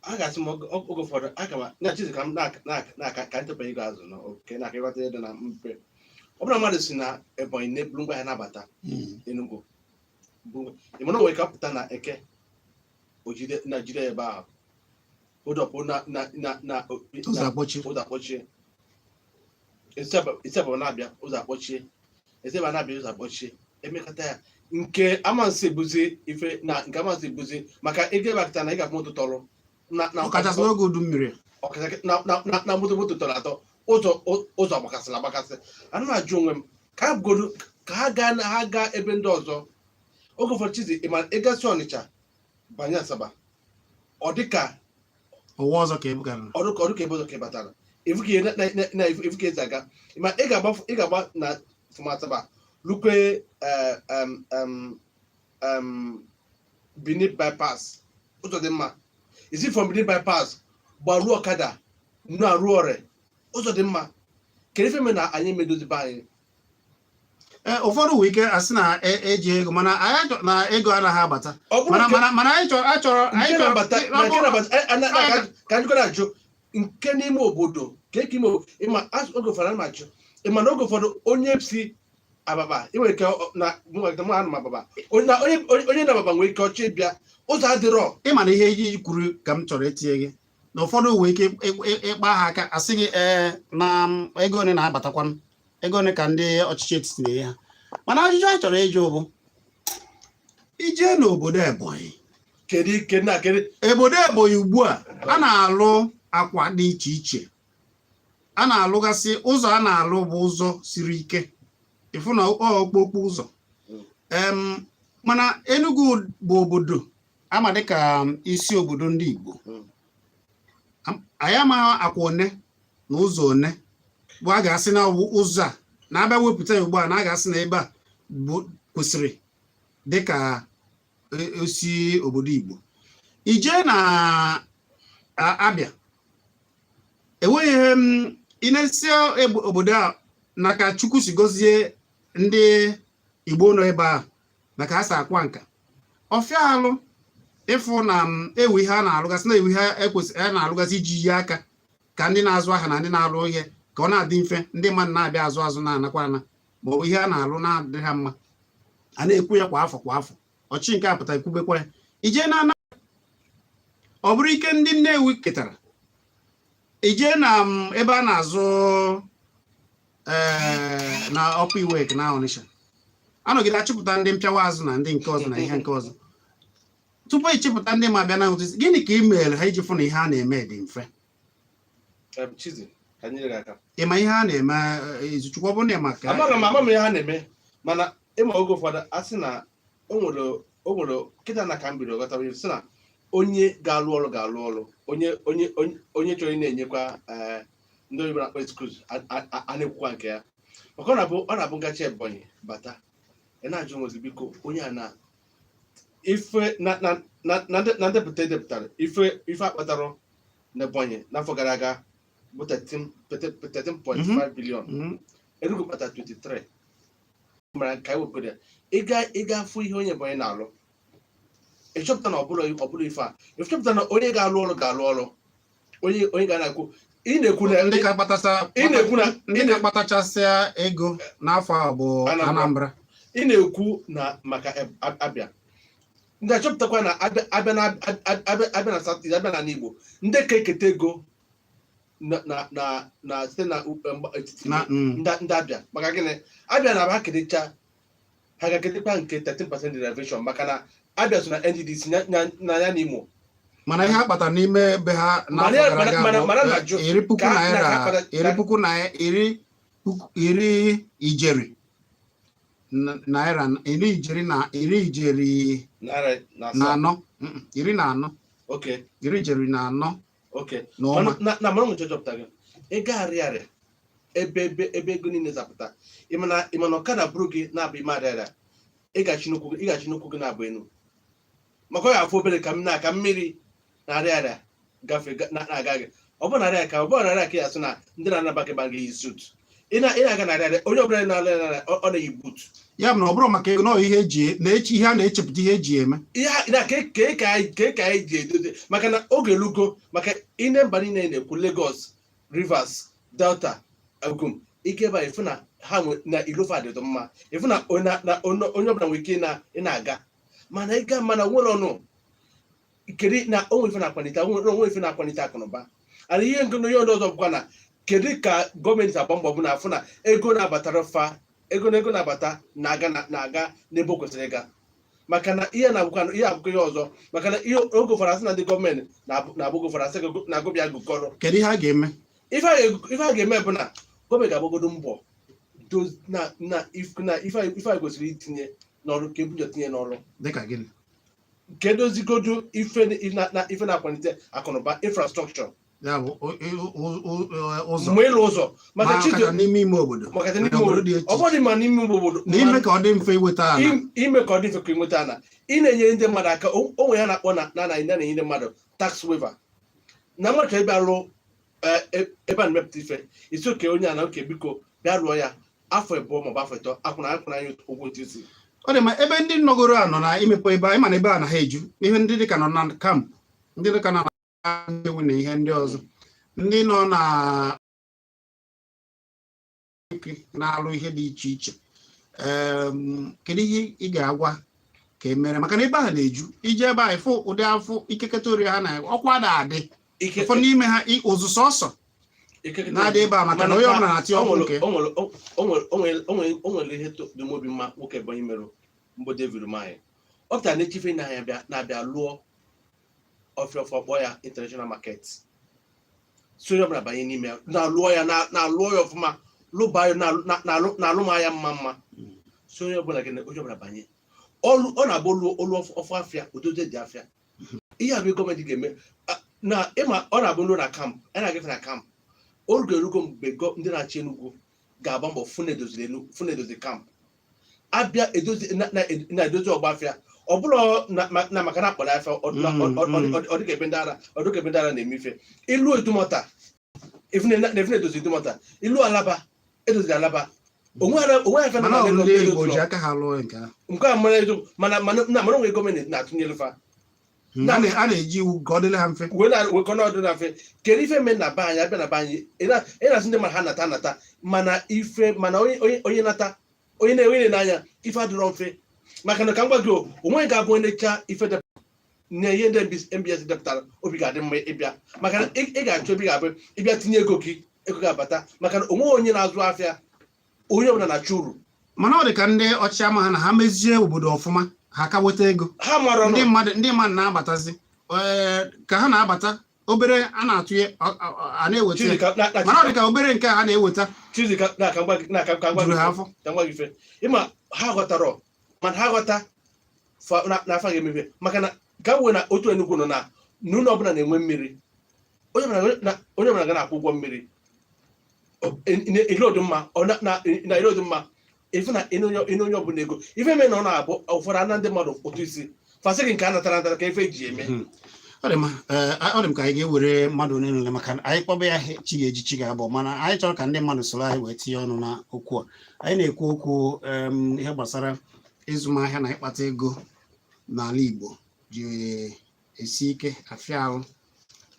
a ga-asị m oge ụfọdụ aga m na chizi ka m na na na ka ntụpụ ego azụ na oke na aka ịghọta ihe dị na mpe. Ọ bụrụ na mmadụ si na Ebonyi na-eburu ngwa ahịa nabata Enugu, bụ ịmana o nwere ka pụta na Eke ojide na jide ebe ahụ ụdọpụ na na na na ụzọ akpọchi. Ụzọ akpọchie. Esi na-abịa, ụzọ akpọchie. Esi ebe na-abịa, ụzọ akpọchie. Emekọta ya nke amansi buzi ife na nke amansi buzi maka ego ebe akịta na ị ga-afụ moto tọrọ na ọkachasị n'oge udu mmiri. Ọkachasị na moto tọrọ atọ, ụzọ gbakasịrị agbakasị. Ana m ajụ onwe m ka ha godu ka ha gaa na ha gaa ebe ndị ọzọ. Oge ụfọdụ, Chizi, ịma ịgasị Ọnịcha banye Asaba, ọ dịka ụwa ọzọ ka ebugara. Ọdụ ka ebe ọzọ ka ị batara. Ifu ka ihe na ifu ka esi aga. Ma ị ga-agba na from Asaba lukwe eh, em, em, em, Benin bypass, ụzọ dị mma. Isi from Benin bypass gbaruo ọkada na-arụ ọrịa, ụzọ dị mma. Kedu ife mere na anyị emedozi be anyị? Ee, ụfọdụ nwere ike asị na eji ego, mana anyị na ego anaghị abata. Ọ bụrụ Mana mana anyị chọrọ anyị nke chọrọ na-abata na nke na-abata ka anyị jikọrọ ajụ nke n'ime obodo ka eke ime obodo. Ịma oge ụfọdụ ana m ajụ, ịma na oge ụfọdụ onye si Ababa, ị nwere ike na mụ mụ anụ m Ababa, onye na onye onye na Ababa nwere ike ọchọ ịbịa, ụzọ adịrọ. Ịma na ihe iji kwuru ka m chọrọ itinye gị na ụfọdụ nwere ike ịkpa ha aka, asị gị ee na ego ole na-abatakwanụ, ego ole ka ndị ọchịchị etiti na-enye ha. Mana ajụjụ anyị chọrọ ịjụ bụ, ije n'obodo Ebonyi, Kedu ike na kedu? Obodo Ebonyi ugbu a, a na-alụ akwa dị iche iche, a na-alụgasị ụzọ, a na-alụ bụ ụzọ siri ike, ịfụ na ọ okpokpo ụzọ. Mana Enugu bụ obodo ama dịka isi obodo ndị Igbo. Anyị amaghị akwa one na ụzọ one bụ a ga-asị na ọ bụ ụzọ a na-abịa wepụta ya ugbu a, na a ga-asị na ebe a bụ kwesịrị dịka isi obodo Igbo. Ije na Abịa, enweghị ihe m ị na-esi obodo a na ka Chukwu si gọzie ndị Igbo nọ ebe a na ka ha si akwa nka ọfịa alụ, ịfụ na m ewu ihe a na-alụgasị na ewu ihe ekwesịrị a na-alụgasị iji yi aka ka ndị na-azụ ahịa na ndị na-alụ ihe ka ọ na-adị mfe, ndị mmadụ na-abịa azụ azụ na-anakwa ana, ma ọ bụ ihe a na-alụ na-adị ha mma. A na-ekwu ya kwa afọ kwa afọ, ọchị nke a pụta ekwubekwa ya. Ije na ọ bụrụ ike ndị Nnewi ketara, ije na ebe a na-azụ ee na Upper Iweka na Ọnịsha, anọgide achịpụta ndị mpịawa azụ na ndị nke ọzọ na ihe nke ọzọ tupu ịchịpụta ndị ma bịa na ụtụ. Gịnị ka ị mere ha iji fụ na ihe a na-eme dị mfe? Chizi, ka nyere gị aka. Ị ma ihe a na-eme Izuchukwu, ọ bụrụ na ị ma ka Amara m, ama m ihe ha na-eme, mana ịma oge ụfọdụ a sị na o nwere kịta na ka m bido ghọtara ihe sị na onye ga-alụ ọrụ ga-alụ ọrụ, onye chọrọ ị na-enyekwa ndị oyibo na-akpọ excuse, a na-ekwukwa nke ya, maka ọ na-abụ ngachi Ebonyi bata, ị na-ajụ onwe gị, biko, onye a na ife na ndepụta edepụtara ife akpatara na Ebonyi n'afọ gara aga bụ 13.5 billion. Enugu kpata 23. Mara ka anyị wepụrụ ya, ịga afụ ihe onye Ebonyi na-alụ, ịchọpụta na ọbụla ife a, ịchọpụta na onye ga-alụ ọrụ ga-alụ ọrụ, onye ga na-ekwu, ị na-ekwu na Ndị ka kpatasa ị na-ekwu na ndị ka kpatachasịa ego n'afọ a bụ Anambra. Anambra. Ị na-ekwu na maka Abịa. Ndị achọpụtakwa na abịa na abịa na South East, abịa na Igbo, ndị ka eketa ego na site na etiti na ndị Abịa. Maka gịnị? Abịa na ha kedecha, ha ga-ekedekwa nke 13% derivation, maka na Abịa so na NDDC na ya na Imo. Mana ihe a kpatara n'ime ebe ha n'afọ gara aga bụ mana na-ajụ 10,000 naira, 10,000 naira, iri ijeri naira, iri ijeri na iri ijeri naira na na asaa. anọ, 14. 14.5. Na mara nche chọpụtara ego arịarịa ebe ego niile zapụta. Ịmana ọkada bụrụ gị na-abụ ime arịarịa, ịgachi n'ụkwụ gị na-abụ enu, maka ọ ya afụ obere ka m na ka mmiri na-arịa arịa gafe na-aga gị. Ọ bụrụ na arịa ka ọ bụrụ na arịa ka ya sị na ndị na-anaba gị ba gị yi suit, ị na-aga na arịa, onye ọbụla na-arịa arịa ọ na-eyi boot. Ya bụ na ọ bụrụ maka ego na ọ ihe eji na-eche, ihe a na-echepụta, ihe eji eme. Ihe na ka anyị ji edozi, maka na oge elugo, maka ine mba niile na-ekwu Lagos, Rivers, Delta, Ogun, ike ebe a, ịfụ na ha nwe na ilofa dịtụ mma, ịfụ na onye ọbụla nwere ike ị na-aga, mana ịga, mana nwere ọnụ kedu na onwe ife na-akwalite onwe ife na-akwalite akụnụba. Ana ihe nke na ihe ọzọ bụkwa na kedu ka gọọmenti agba mbọ bụ na afụ na ego na-abatara fa, ego na ego na-abata na-aga na-aga n'ebe o kwesịrị ịga, maka na ihe na-abụkwa ihe abụkwa ihe ọzọ, maka na ihe oge ụfọdụ asị na ndị gọọmenti na-abụ oge ụfọdụ asị na-agụbịa gụkọrọ. Kedu ihe a ga-eme? Ife a ga-eme bụ na gọọmenti ga-agbagodo mbọ na ife a kwesịrị itinye n'ọrụ, ka ebujo tinye n'ọrụ. Dịka gịnị? Ka edozigodo ife na ife na-akwalite akụnụba, infrastructure. Ya bụ ụzọ. Mgbe ịlụ ụzọ maka ma Chidi ọkacha n'ime ime obodo maka na n'ime obodo obodo dị iche ọ bụrụ ma n'ime obodo na ime ka ọ dị mfe iweta ala. Ime ka ọ dị mfe ka ịnweta ana, ị na-enyere ndị mmadụ aka. O nwere ya na-akpọ na na-enye ndị mmadụ tax waiver, na mmadụ chọrọ ịbịa lụọ ebe a na-emepụta ife isi oke onye a na oke, biko bịa rụọ ya afọ 2 maọbụ afọ 3, akwụna anyị ụgwọ ụtụ isi. Ọ dị ma ebe ndị nọgoro anọ na imepe ebe anyị, mana ebe a na ha eju ihe ndị dịka nọ na camp, ndị dịka nọ na ewu na ihe ndị ọzọ, ndị nọ na na-alụ ihe dị iche iche. Kedu ihe ị ga-agwa ka e mere, maka na ebe ahụ na-eju ije ebe a, ịfụ ụdị afọ ikeketa ori ha na ọkwa na-adị ike ụfọdụ n'ime ha ụzụ sọsọ na-adị ebe a, maka na onye ọbụla na-atị ọkụ nke O nwere ihe dị m obi mma. Nwoke Ebonyi merụ mbụ, David Umahi, ọ pụtara na echife na-abịa na-abịa lụọ ọfịa ọfọ, kpọọ ya international market, si onye ọbụla banye n'ime ya na-alụọ ya na-alụọ ya ọfụma, lụba ya na-alụ ma ya mma mma, si onye ọbụla gịnị, onye ọbụla banye ọlụ. Ọ na-abụ olu olu ọfụ afịa ododo dị afịa. Ihe a bụ gọọmenti ga-eme. Na ịma ọ na-abụ nrụ na camp a na-agafe na camp, oge erugo mgbe ndị na-achị Enugu ga-agba mbọ fụ na edoziri enu, fụ na edozi camp, abịa edozi na-edozi ọgba afịa. Ọ bụrụ na maka na akpọrọ afịa ọ dịka ebe ndị ara, ọ dịka ebe ndị ara na-eme ife. Ilu Idumota, efu na edozi Idumota, ilu Alaba, edoziri Alaba, onwe onwe afịa Mana na ọ bụ Lagos ndị Igbo edoziri. ji aka ha lụọ nke ahụ. Nke a mara eziokwu, mana na mana onwe gọọmenti na-atụnyere fa. A na-eji iwu ka ọ dịrị ha mfe. Wee na wekọ n'ọdụ na mfe. Kedu ife mee na be anyị? Abịa na be anyị, ị na-asị ndị mmadụ ha nata nata, mana ife mana onye nata, onye na-enwe n'anya ife adịrọ mfe, maka na ka m gwa gị, onwe ga-abụ onye necha ife na ihe ndị NBS depụtara, obi ga-adị mma ịbịa, maka na ị ga-achọ ebe ị ga-abụ ịbịa tinye ego gị, ego ga-abata, maka na onwe onye na-azụ afịa, onye ọbụla na-achọ uru. Mana ọ dị ka ndị ọchịama ha na ha mezie obodo ọfụma, ha ka weta ego. Ha mara ndị ọnụ mmadụ na-abatazi, ee, ka ha na-abata obere a na-atụnye a na-eweta ya. Chizi ka Mana ọ dị ka obere nke a na-eweta Chizi ka na ka m gwa gị na ka m gwa juru gị ha afọ. Ka m gwa gị ife ịma ha ghọtara, mana ha ghọta na afa ga-emepe, maka na ka m wee na otu Enugu nọ na n'ụlọ ọbụla na-enwe mmiri, onye ọbụla ga na-akwụ ụgwọ mmiri. Ilodu mma ọ na ilodu mma ife na ịnụ onye ọbụla ego ife mee na ọ na-abụ ụfọdụ ana ndị mmadụ ụtụ isi fasị gị nke a natara natara ka ife eji eme. Ọ dị mma. Ee, ọ dị m ka anyị ga-ewere mmadụ ole na ole, maka na anyị kpọba ya chi ga-eji chi ga-abụ, mana anyị chọrọ ka ndị mmadụ soro anyị wee tinye ọnụ na okwu a anyị na-ekwu okwu, ihe gbasara ịzụmahịa na ịkpata ego n'ala Igbo ji esi ike, afịa ahụ.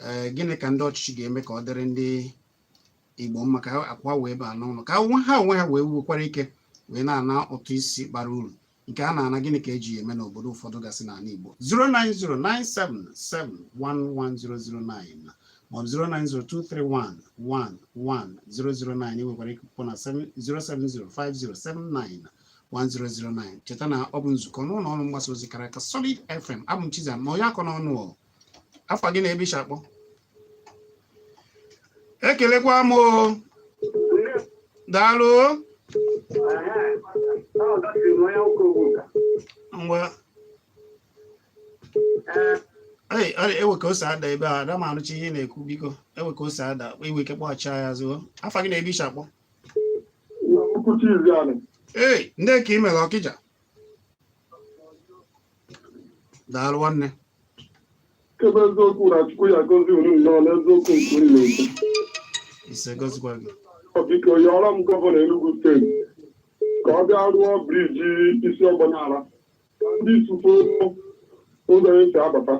Ee, gịnị ka ndị ọchịchị ga-eme ka ọ dịrị ndị Igbo mma, ka akwa wee baa n'ụlọ, ka ha onwe ha wee wukwara ike wee na-ana ụtụ isi bara uru? Nke a na-ana, gịnị ka eji ya eme n'obodo ụfọdụ gasị n'ala Igbo? 09097711009 maọbụ 09023111009. Ị nwekwara ike kpọọ na 07050791009. Cheta na ọ bụ nzukọ n'ụlọ ọrụ mgbasa ozi kara aka, Solid FM. Abụ m Chizam ma onye akọ n'ọnụ ọ afọ gị na ebe ishi akpọ. Ekelekwa m o, daalụ. Ngwa. Ei, ewe ka o si ada ebe a, ada m anụcha ihe ị na-ekwu. Biko, ewe ka o si ada, iwe ike kpọghachi ya azụ. Afa gị na ebe ishi akpọ? Ei, ndị ka ị mere Ọkịja. Daalụ, nwanne. Kebe eziokwu na Chukwu ya gozi unu nnọọ n'eziokwu nke unu na-ekwu. Ise, gozikwa gị. Ọ biko yọrọ m gọvanọ Enugu steeti ka ọ bịa rụọ bridge isi ọgbọnara ka ndị sufo ụzọ esi abata.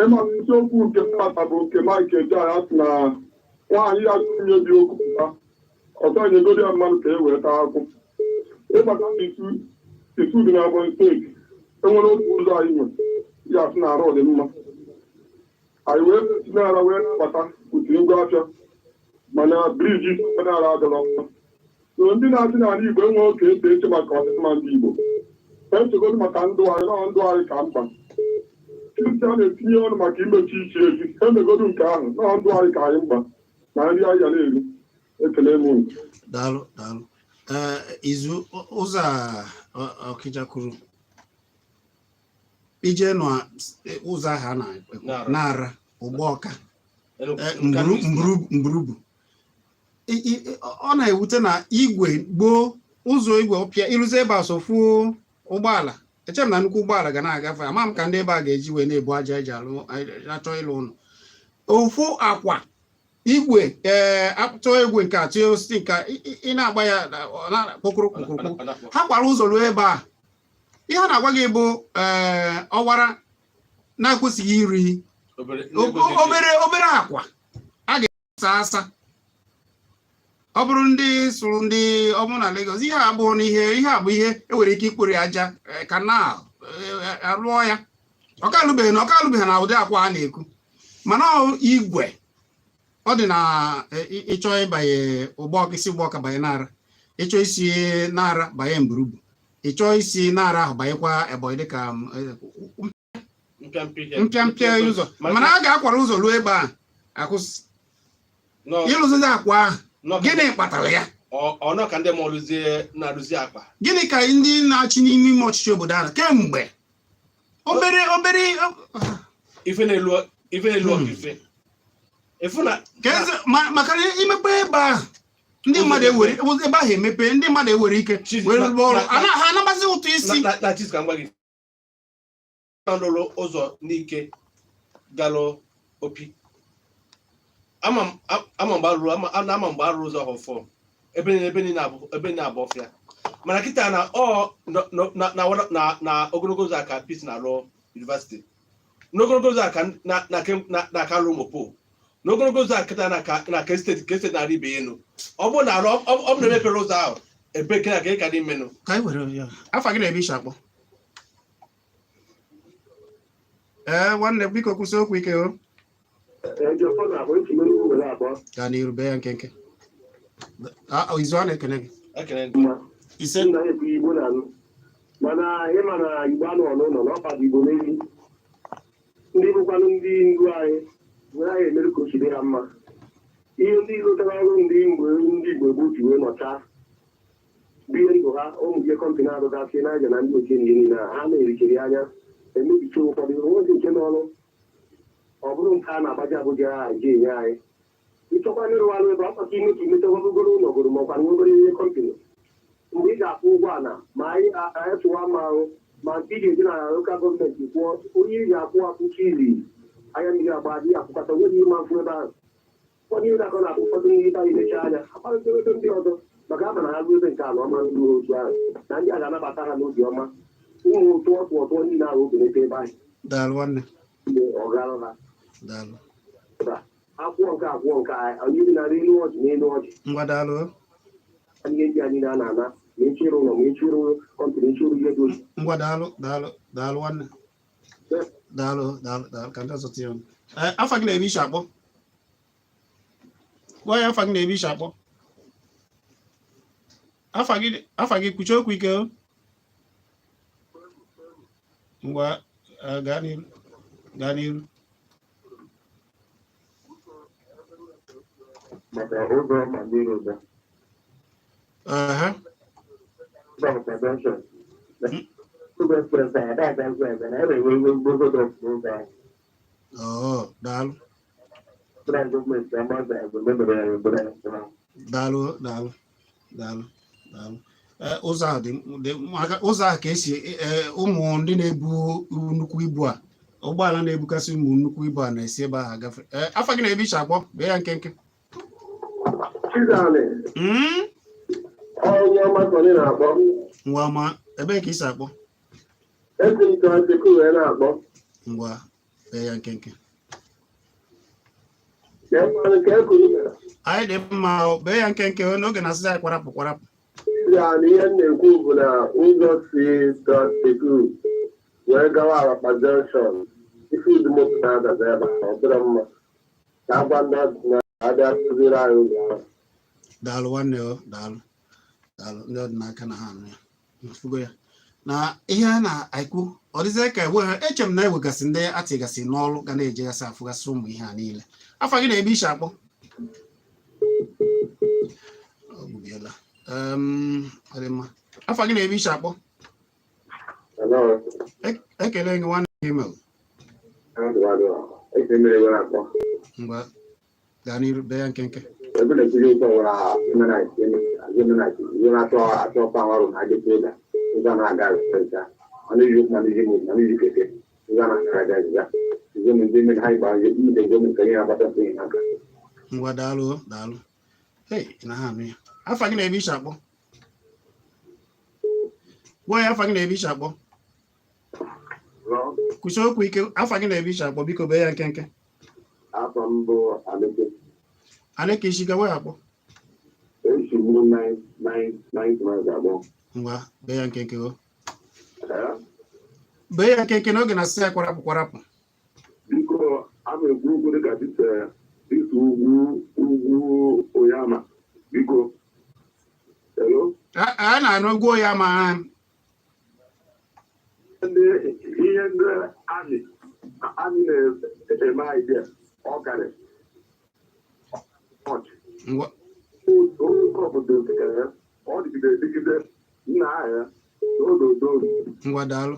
Ịma isiokwu nke tata bụ nke Mike Ejeagha sị na nwaanyị ya nwunye dị okwu pụta ọzọ nyegodi ya mmanụ ka e wee taa akwụ. Ịgbata isu isu dị na Ebonyi steeti, enwere otu ụzọ anyị nwe ya sị na arụ dị mma, anyị wee si n'ala wee nabata utu ngwa afịa, mana bridge isi ọgbọnara adịrọ mma. So ndị na-achị n'ala Igbo enweghị ka esi eche maka ọdịmma ndị Igbo, echegodu maka ndụ anyị na ndụ anyị ka mkpa. Kristi a na-etinye ọnụ maka imechi ichi echi, emegodu nke ahụ na ndụ anyị ka anyị mkpa na nri anyị ga na-eri. Ekele m unu. Daalụ, daalụ. Ee, izu ụzọ a Ọkịja kwuru ije nọ ụzọ ahụ a na-ekwu Nara. Nara Ụgbọọka, mburu mburubu. Ọ na-ewute na igwe gboo ụzọ igwe ọpịa ịrụzi ebe a sofuo ụgbọala. Eche m na nnukwu ụgbọala ga na-agafe. Ama m ka ndị ebe a ga-eji wee na-ebu aja eji alụ achọ ịlụ ụlọ ofu akwa igwe. Ee, atụọ egwe nke a, tụọ osisi nke a, ị na-agba ya ọ na-akpọkụrụ kpụkụrụkpụ. Ha kwara ụzọ ruo ebe a. Ihe a na-agwa gị bụ ee, ọwara na-ekwesịghị iri obere obere akwa a ga-asa asa. Ọ bụrụ ndị sụrụ ndị ọ bụrụ na Lagos, ihe a abụghị n'ihe, ihe a bụ ihe enwere ike ikpori aja canal arụọ ya. Ọ ka alụbeghị na ọ ka alụbeghị na ụdị akwa a na-ekwu, mana ọ igwe ọ dị na ịchọ ịbanye ụgbọ isi ụgbọ banye Nara, ịchọ isi Nara banye Mburubu, ịchọ isi Nara ahụ banyekwa Ebonyi, dịka mpịampịa ụzọ. Mana a ga-akwara ụzọ ruo ebe a akwụsị ịlụzizi akwa ahụ. Gịnị kpatara ya? Ọnọ ka ndị ma ọlụzie na-arụzi akpa. Gịnị ka ndị na-achị n'ime ime ọchịchị obodo ahụ kemgbe obere obere ife na-elu ife na-elu ọka ife efu na Ka maka na imepe ebe ahụ, ndị mmadụ ewere ebe ahụ emepe, ndị mmadụ ewere ike were rụọ ọrụ. Ha anabazi ụtụ isi. Na chiz ka m gwa gị na lụrụ ụzọ n'ike galụ opi ama m ama mgbe arụrụ ama ama mgbe arụrụ ụzọ ahụ fọ ebe niile abụ ọfịa. Mana kịta na ọ na na na na na ogologo ụzọ a ka Peace na-arụ university, n'ogologo ụzọ a ka na na na na aka lụrụ mopo, n'ogologo ụzọ a kịta na ka steeti na-arị ibe ya elu. Ọ bụrụ na arụ ọ bụrụ na emepere ụzọ ahụ ebe ka ka ka dị mmenụ. Ka anyị were ya. Afa gị na ebe ishi akpọ? Ee, nwanne, biko kwụsị okwu ike o. Gaa n'iru, bee ya nkenke. Ah, izu a na-ekene gị. Ekene gị. Ise. Nna ekwu Igbo na-anụ, mana ịma na Igbo anọ n'ụlọ na ọkpa Igbo n'ezi. Ndị bụkwanụ ndị ndu anyị were anyị emere ka o si dị ha mma. Ihe ndị lụtara ọrụ ndị mgbe ndị Igbo gboo ji wee nọcha bie ndụ ha, ụmụ ihe company arụgasị n'aja na ndị ochie ndị niile a, ha na-ericheri anya emebicha ụfọdụ onwezi nke n'ọrụ. Ọ bụrụ nke a na-agbaji Abuja ji enye anyị ịchọkwa ịrụ ọrụ ebe ọ kpata ime ka imeta obere ụlọ goro ma ọkwa obere ihe company mgbe ị ga-akwụ ụgwọ ala ma anyị anyị tụwa ma ahụ ma nke ị ga-eji na local government kwụọ onye ị ga-akwụ akwụkwọ ili anya mmiri agba adịghị akwụkọta onweghị ịma mfụ ebe ahụ. Ụfọdụ ihe na-akọ na ụfọdụ ndị ibe anyị mechaa anya akparịta ebe ndị ọzọ maka ama na ha ruo ebe nke ala ọma ndị otu ahụ na ndị a ga-anabata ha n'obi ọma. Ụmụ tụọ tụọ tụọ niile ahụ oge ebe ahụ. Daalụ, nwanne. Mgbe ọ gara ha Daalụ. Akwụọ nke akwụọ nke a onye bi na elu ọjị n'elu ọjị. Ngwa, daalụ. Ihe ndị a niile a na-ana. Ma echi ịrụ ụlọ, ma echi ịrụ company, echi ịrụ ihe dị otu. Ngwa, daalụ, daalụ, daalụ nwanne, daalụ, daalụ, daalụ. Ka ndị ọzọ tinye ọnụ. Ee, afa gị na ebe ishi akpọ? Gwa ya afa gị na ebe ishi akpọ. Afa gị, afa gị, kwuchie okwu ike o. Ngwa, gaa n'iru, gaa n'iru. Maka ụzọ Mandiri ụzọ. Ehe. Ụzọ Convention. Ụzọ Express a ada aga ụzọ ebe na enwe iwe mgbogo n'ụzọ ahụ. Oh, daalụ. Federal gọọmenti amaza ebe mebere ya ebere ya. Daalụ, daalụ, daalụ, daalụ. Ee, ụzọ ahụ dị maka ụzọ ahụ ka esi ụmụ ndị na-ebu nnukwu ibu a, ụgbọala na-ebukasị ụmụ nnukwu ibu a na-esi ebe ahụ agafe. Ee, afa gị na ebe ishi akpọ? Bee ya nkenke. Chizani, onye ọma Sọnị na-akpọ. Ngwa ma, ebee ka isi akpọ? Esi m ka Nsekwu wee na-akpọ. Ngwa, bee ya nkenke. Ka ekwanụ ka ekuru mere. Anyị dị mma o, bee ya nkenke o, n'oge na-asịzi anyị kwarapụ kwarapụ. Chizani, ihe m na-ekwu bụ na ụzọ si Nsekwu wee gawa Awakpa Junction, ife ụdị moto na-adaza ebe ahụ, ọ dịrọ mma. Ka agwa ndị ọdịnala abịa kụziere anyị ụzọ ahụ. Daalụ nwanne o, daalụ, daalụ. Ndị ọdịnaka na ha anụ ya fugo ya na ihe a na-ekwu, ọ dịzie ka ewe ha. Eche m na ewegasị ndị atịgasị n'ọrụ ga na-ejegasị afụgasị ụmụ ihe a niile. Afa gị na ebe ishi akpọ? Ọ gbubiela. Ọ dị mma. Afa gị na ebe ishi akpọ? Hello. Ekele gị nwanne gị mere. Esi mmiri were akpọ. Ngwa, gaa n'iru, bee ya nkenke. Ebe na-ekiri ụtọ nwere humanite ihe na-atọ atọ pawarụ na adịkwa ịda ụzọ na-aga aga ọ na-eji ụkwụ, ma na-eji moto, ma na-eji keke, ụzọ na-aga aga aga ụzọ ndị mere ha ịgba ndị gọọmenti ka ihe na-agbata mfe n'aka. Ngwa, daalụ o, daalụ. Hei, na ha anụ ya. Afa gị na ebe ishi akpọ? Gwa ya afa gị na ebe ishi akpọ. Kwụsị okwu ike. Afa gị na ebe ishi akpọ, biko, bee ya nkenke. Afọ mbụ Aleke. Anị ka isi gawa akpọ? Esi mụ 9 9 9 abụọ. Ngwa, bee ya nkenke o, bee ya nkenke n'oge na asị ya kwarapụ kwarapụ. Biko, a na-ekwu okwu dịka dịsa ugwu Oyama, biko. Hello? A na-anụ gwuo ya ma. Ndị ihe ndị amị na-eme anyị bịa, ọ karị ọchị. Ngwa. Oge obodo dịka ya, ọ dịgide dịgide nna ahịa n'ododo. Ngwa, daalụ.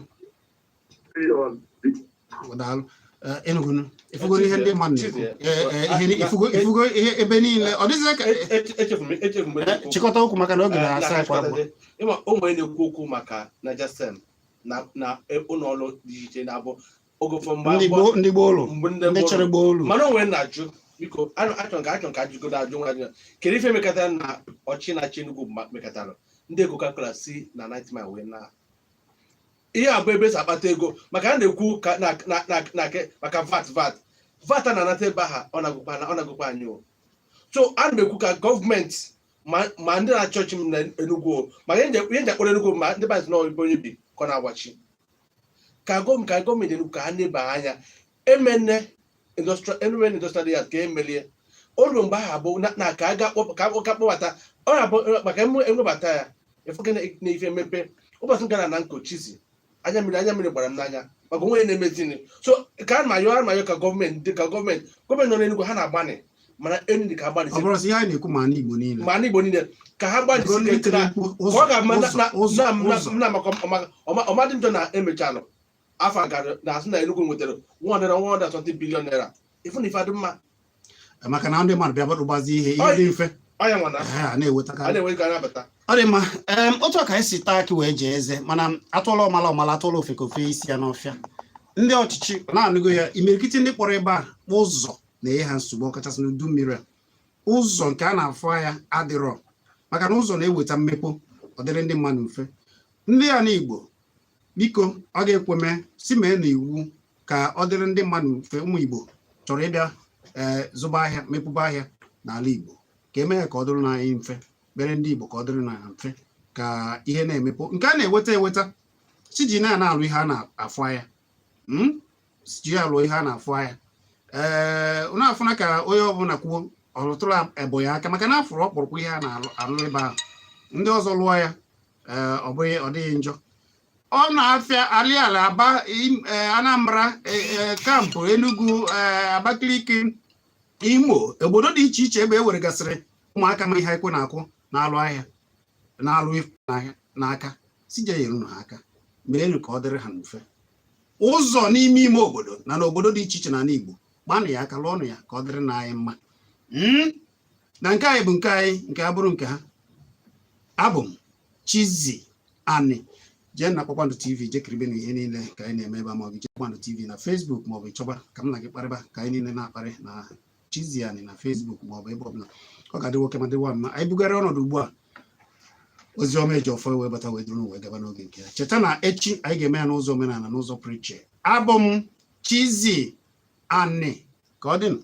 Ngwa, daalụ. Ee, ịnụgụnụ ifugoro ihe ndị mmadụ na-ekwu. Ee, ee, ihe ifugo ihe ebe niile ọ dịzị ka Echefu m. Chịkọta okwu maka na oge na-asa anyị kwarapụ. Ịma o nwere na-ekwu okwu maka Nigercem na ụlọ ọrụ dị iche iche na-abụ oge ụfọdụ mgbe ndị gboo, ndị gboo ụlọ mgbe ndị ndị gboo chere gboo ụlọ. Mana o nwere na-ajụ, biko, achọrọ ka ajụgodo ajụ nwa ajụ: kedu ife mekatara na ọchị na-achị Enugu mekatara ndị Coca-Cola si na 90 Mile wee na ihe a bụ ebe esi akpata ego, maka a na-ekwu ka na na na na maka VAT a na-anata ebe ahụ, ọ na-agụkwa anyị o. So ana m ekwu ka gọọmenti ma ndị na-achị ọchị m na Enugu o, ma ihe nji akpọrọ Enugu, ma ndị bank na ebe onye bi ka ọ na-agwachi, ka gọọmenti Enugu ka ha neba anya emene industrial emene industrial area ka emelie o ruo mgbe ahụ abụ na ka a ga ka kpọbata ọ na-abụ maka enwebata ya efuke na ife emepe ụbọchị gara na nkochizi anya mmiri gbara m n'anya maka onwe na-emezini. So ka a ma ayọ ka gọọmenti dị ka gọọmenti nọ n'Enugu ha na-agbanị, mana enu dị ka agbanị. Ọ bụrụ sị ihe anyị na-ekwu ma n'Igbo niile. Ma n'Igbo niile ka ha gbanịsi Ndị ike tiri na mkpu ka ụzọ ọ ga-ama ụzọ na ụzọ na ụzọ na maka ọmadị njọ na emechalụ afọ gara na asị na Enugu nwetara 120 billion naira, ifu na ife adị mma. Maka na ndị mmadụ bịa gbadụgbazi ihe dị mfe. Ọya nwana. Ha na-ewetakarị. A na-enwe ka anabata. Ọ dị mma. Otu a ka anyị si taa akị wee jee eze, mana atụla ọmala ọmala, atụla ofe ka ofe isi ya n'ọfịa. Ndị ọchịchị na-anụgo ya, imirikiti ndị kpọrọ ebe a, ụzọ na-enye ha nsogbu, ọkachasị n'udu mmiri a. Ụzọ nke a na-afụ anya adịrọ, maka na ụzọ na-eweta mmepe, ọ dịrị ndị mmadụ mfe. Ndị a n'Igbo, biko, ọ ga-ekweme si mee na iwu ka ọ dịrị ndị mmadụ mfe. Ụmụ Igbo chọrọ ịbịa ee zụba ahịa, mepụba ahịa n'ala Igbo, ka eme ya ka ọ dịrị n'anyị mfe, mere ndị Igbo ka ọ dịrị n'anya mfe. Ka Ka ihe na-emepe nke a na-eweta eweta si ji na-alụ ihe a na-afụ anya. Si ji alụ ihe a na-afụ anya. Ee, unu afụna ka onye ọbụla kwuo ọlụtụrụ Ebonyi aka, maka na afụrụ ọkpụrụkpụ ihe a na-alụ alụ ebe ahụ. Ndị ọzọ lụọ ya, ee, ọ bụghị, ọ dịghị njọ. Ọ na-afịa ali ala Aba, Anambra, kampụ Enugu, Abakaliki, Imo, obodo dị iche iche ebe e weregasịrị ụmụaka ma ihe ekwe na-akwụ na-alụ ahịa, na-alụ ife n'ahịa n'aka, si je nyere unu ha aka, meenu ka ọ dịrị ha mfe. Ụzọ n'ime ime obodo na n'obodo dị iche iche n'ala Igbo, gbanụ ya aka, lụọnụ ya ka ọ dịrị na anyị mma. Na nke anyị bụ nke anyị, nke a bụrụ nke ha. Abụ m Chizzy Ani. Jee na Kpakpando TV, jee kiribe na ihe niile ka anyị na-eme ebe a, maọbụ jee Kpakpando TV na Facebook, maọbụ ịchọba ka m na gị kparịba, ka anyị niile na-akparị na Chizzy Ani na Facebook maọbụ ebe ọbụla. Ọ ga-adị nwoke ma dịwa mma. Anyị bugara ọnọdụ ugbu a, ozi ọma eji ọfọ wee bata, wee duru wee gaba n'oge nke ya. Cheta na echi anyị ga-eme ya n'ụzọ omenala, n'ụzọ pụrụ iche. Abụ m Chizzy Ani. Ka ọ dịnụ.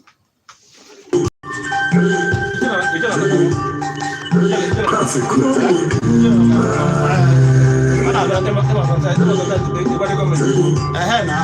Ehe na.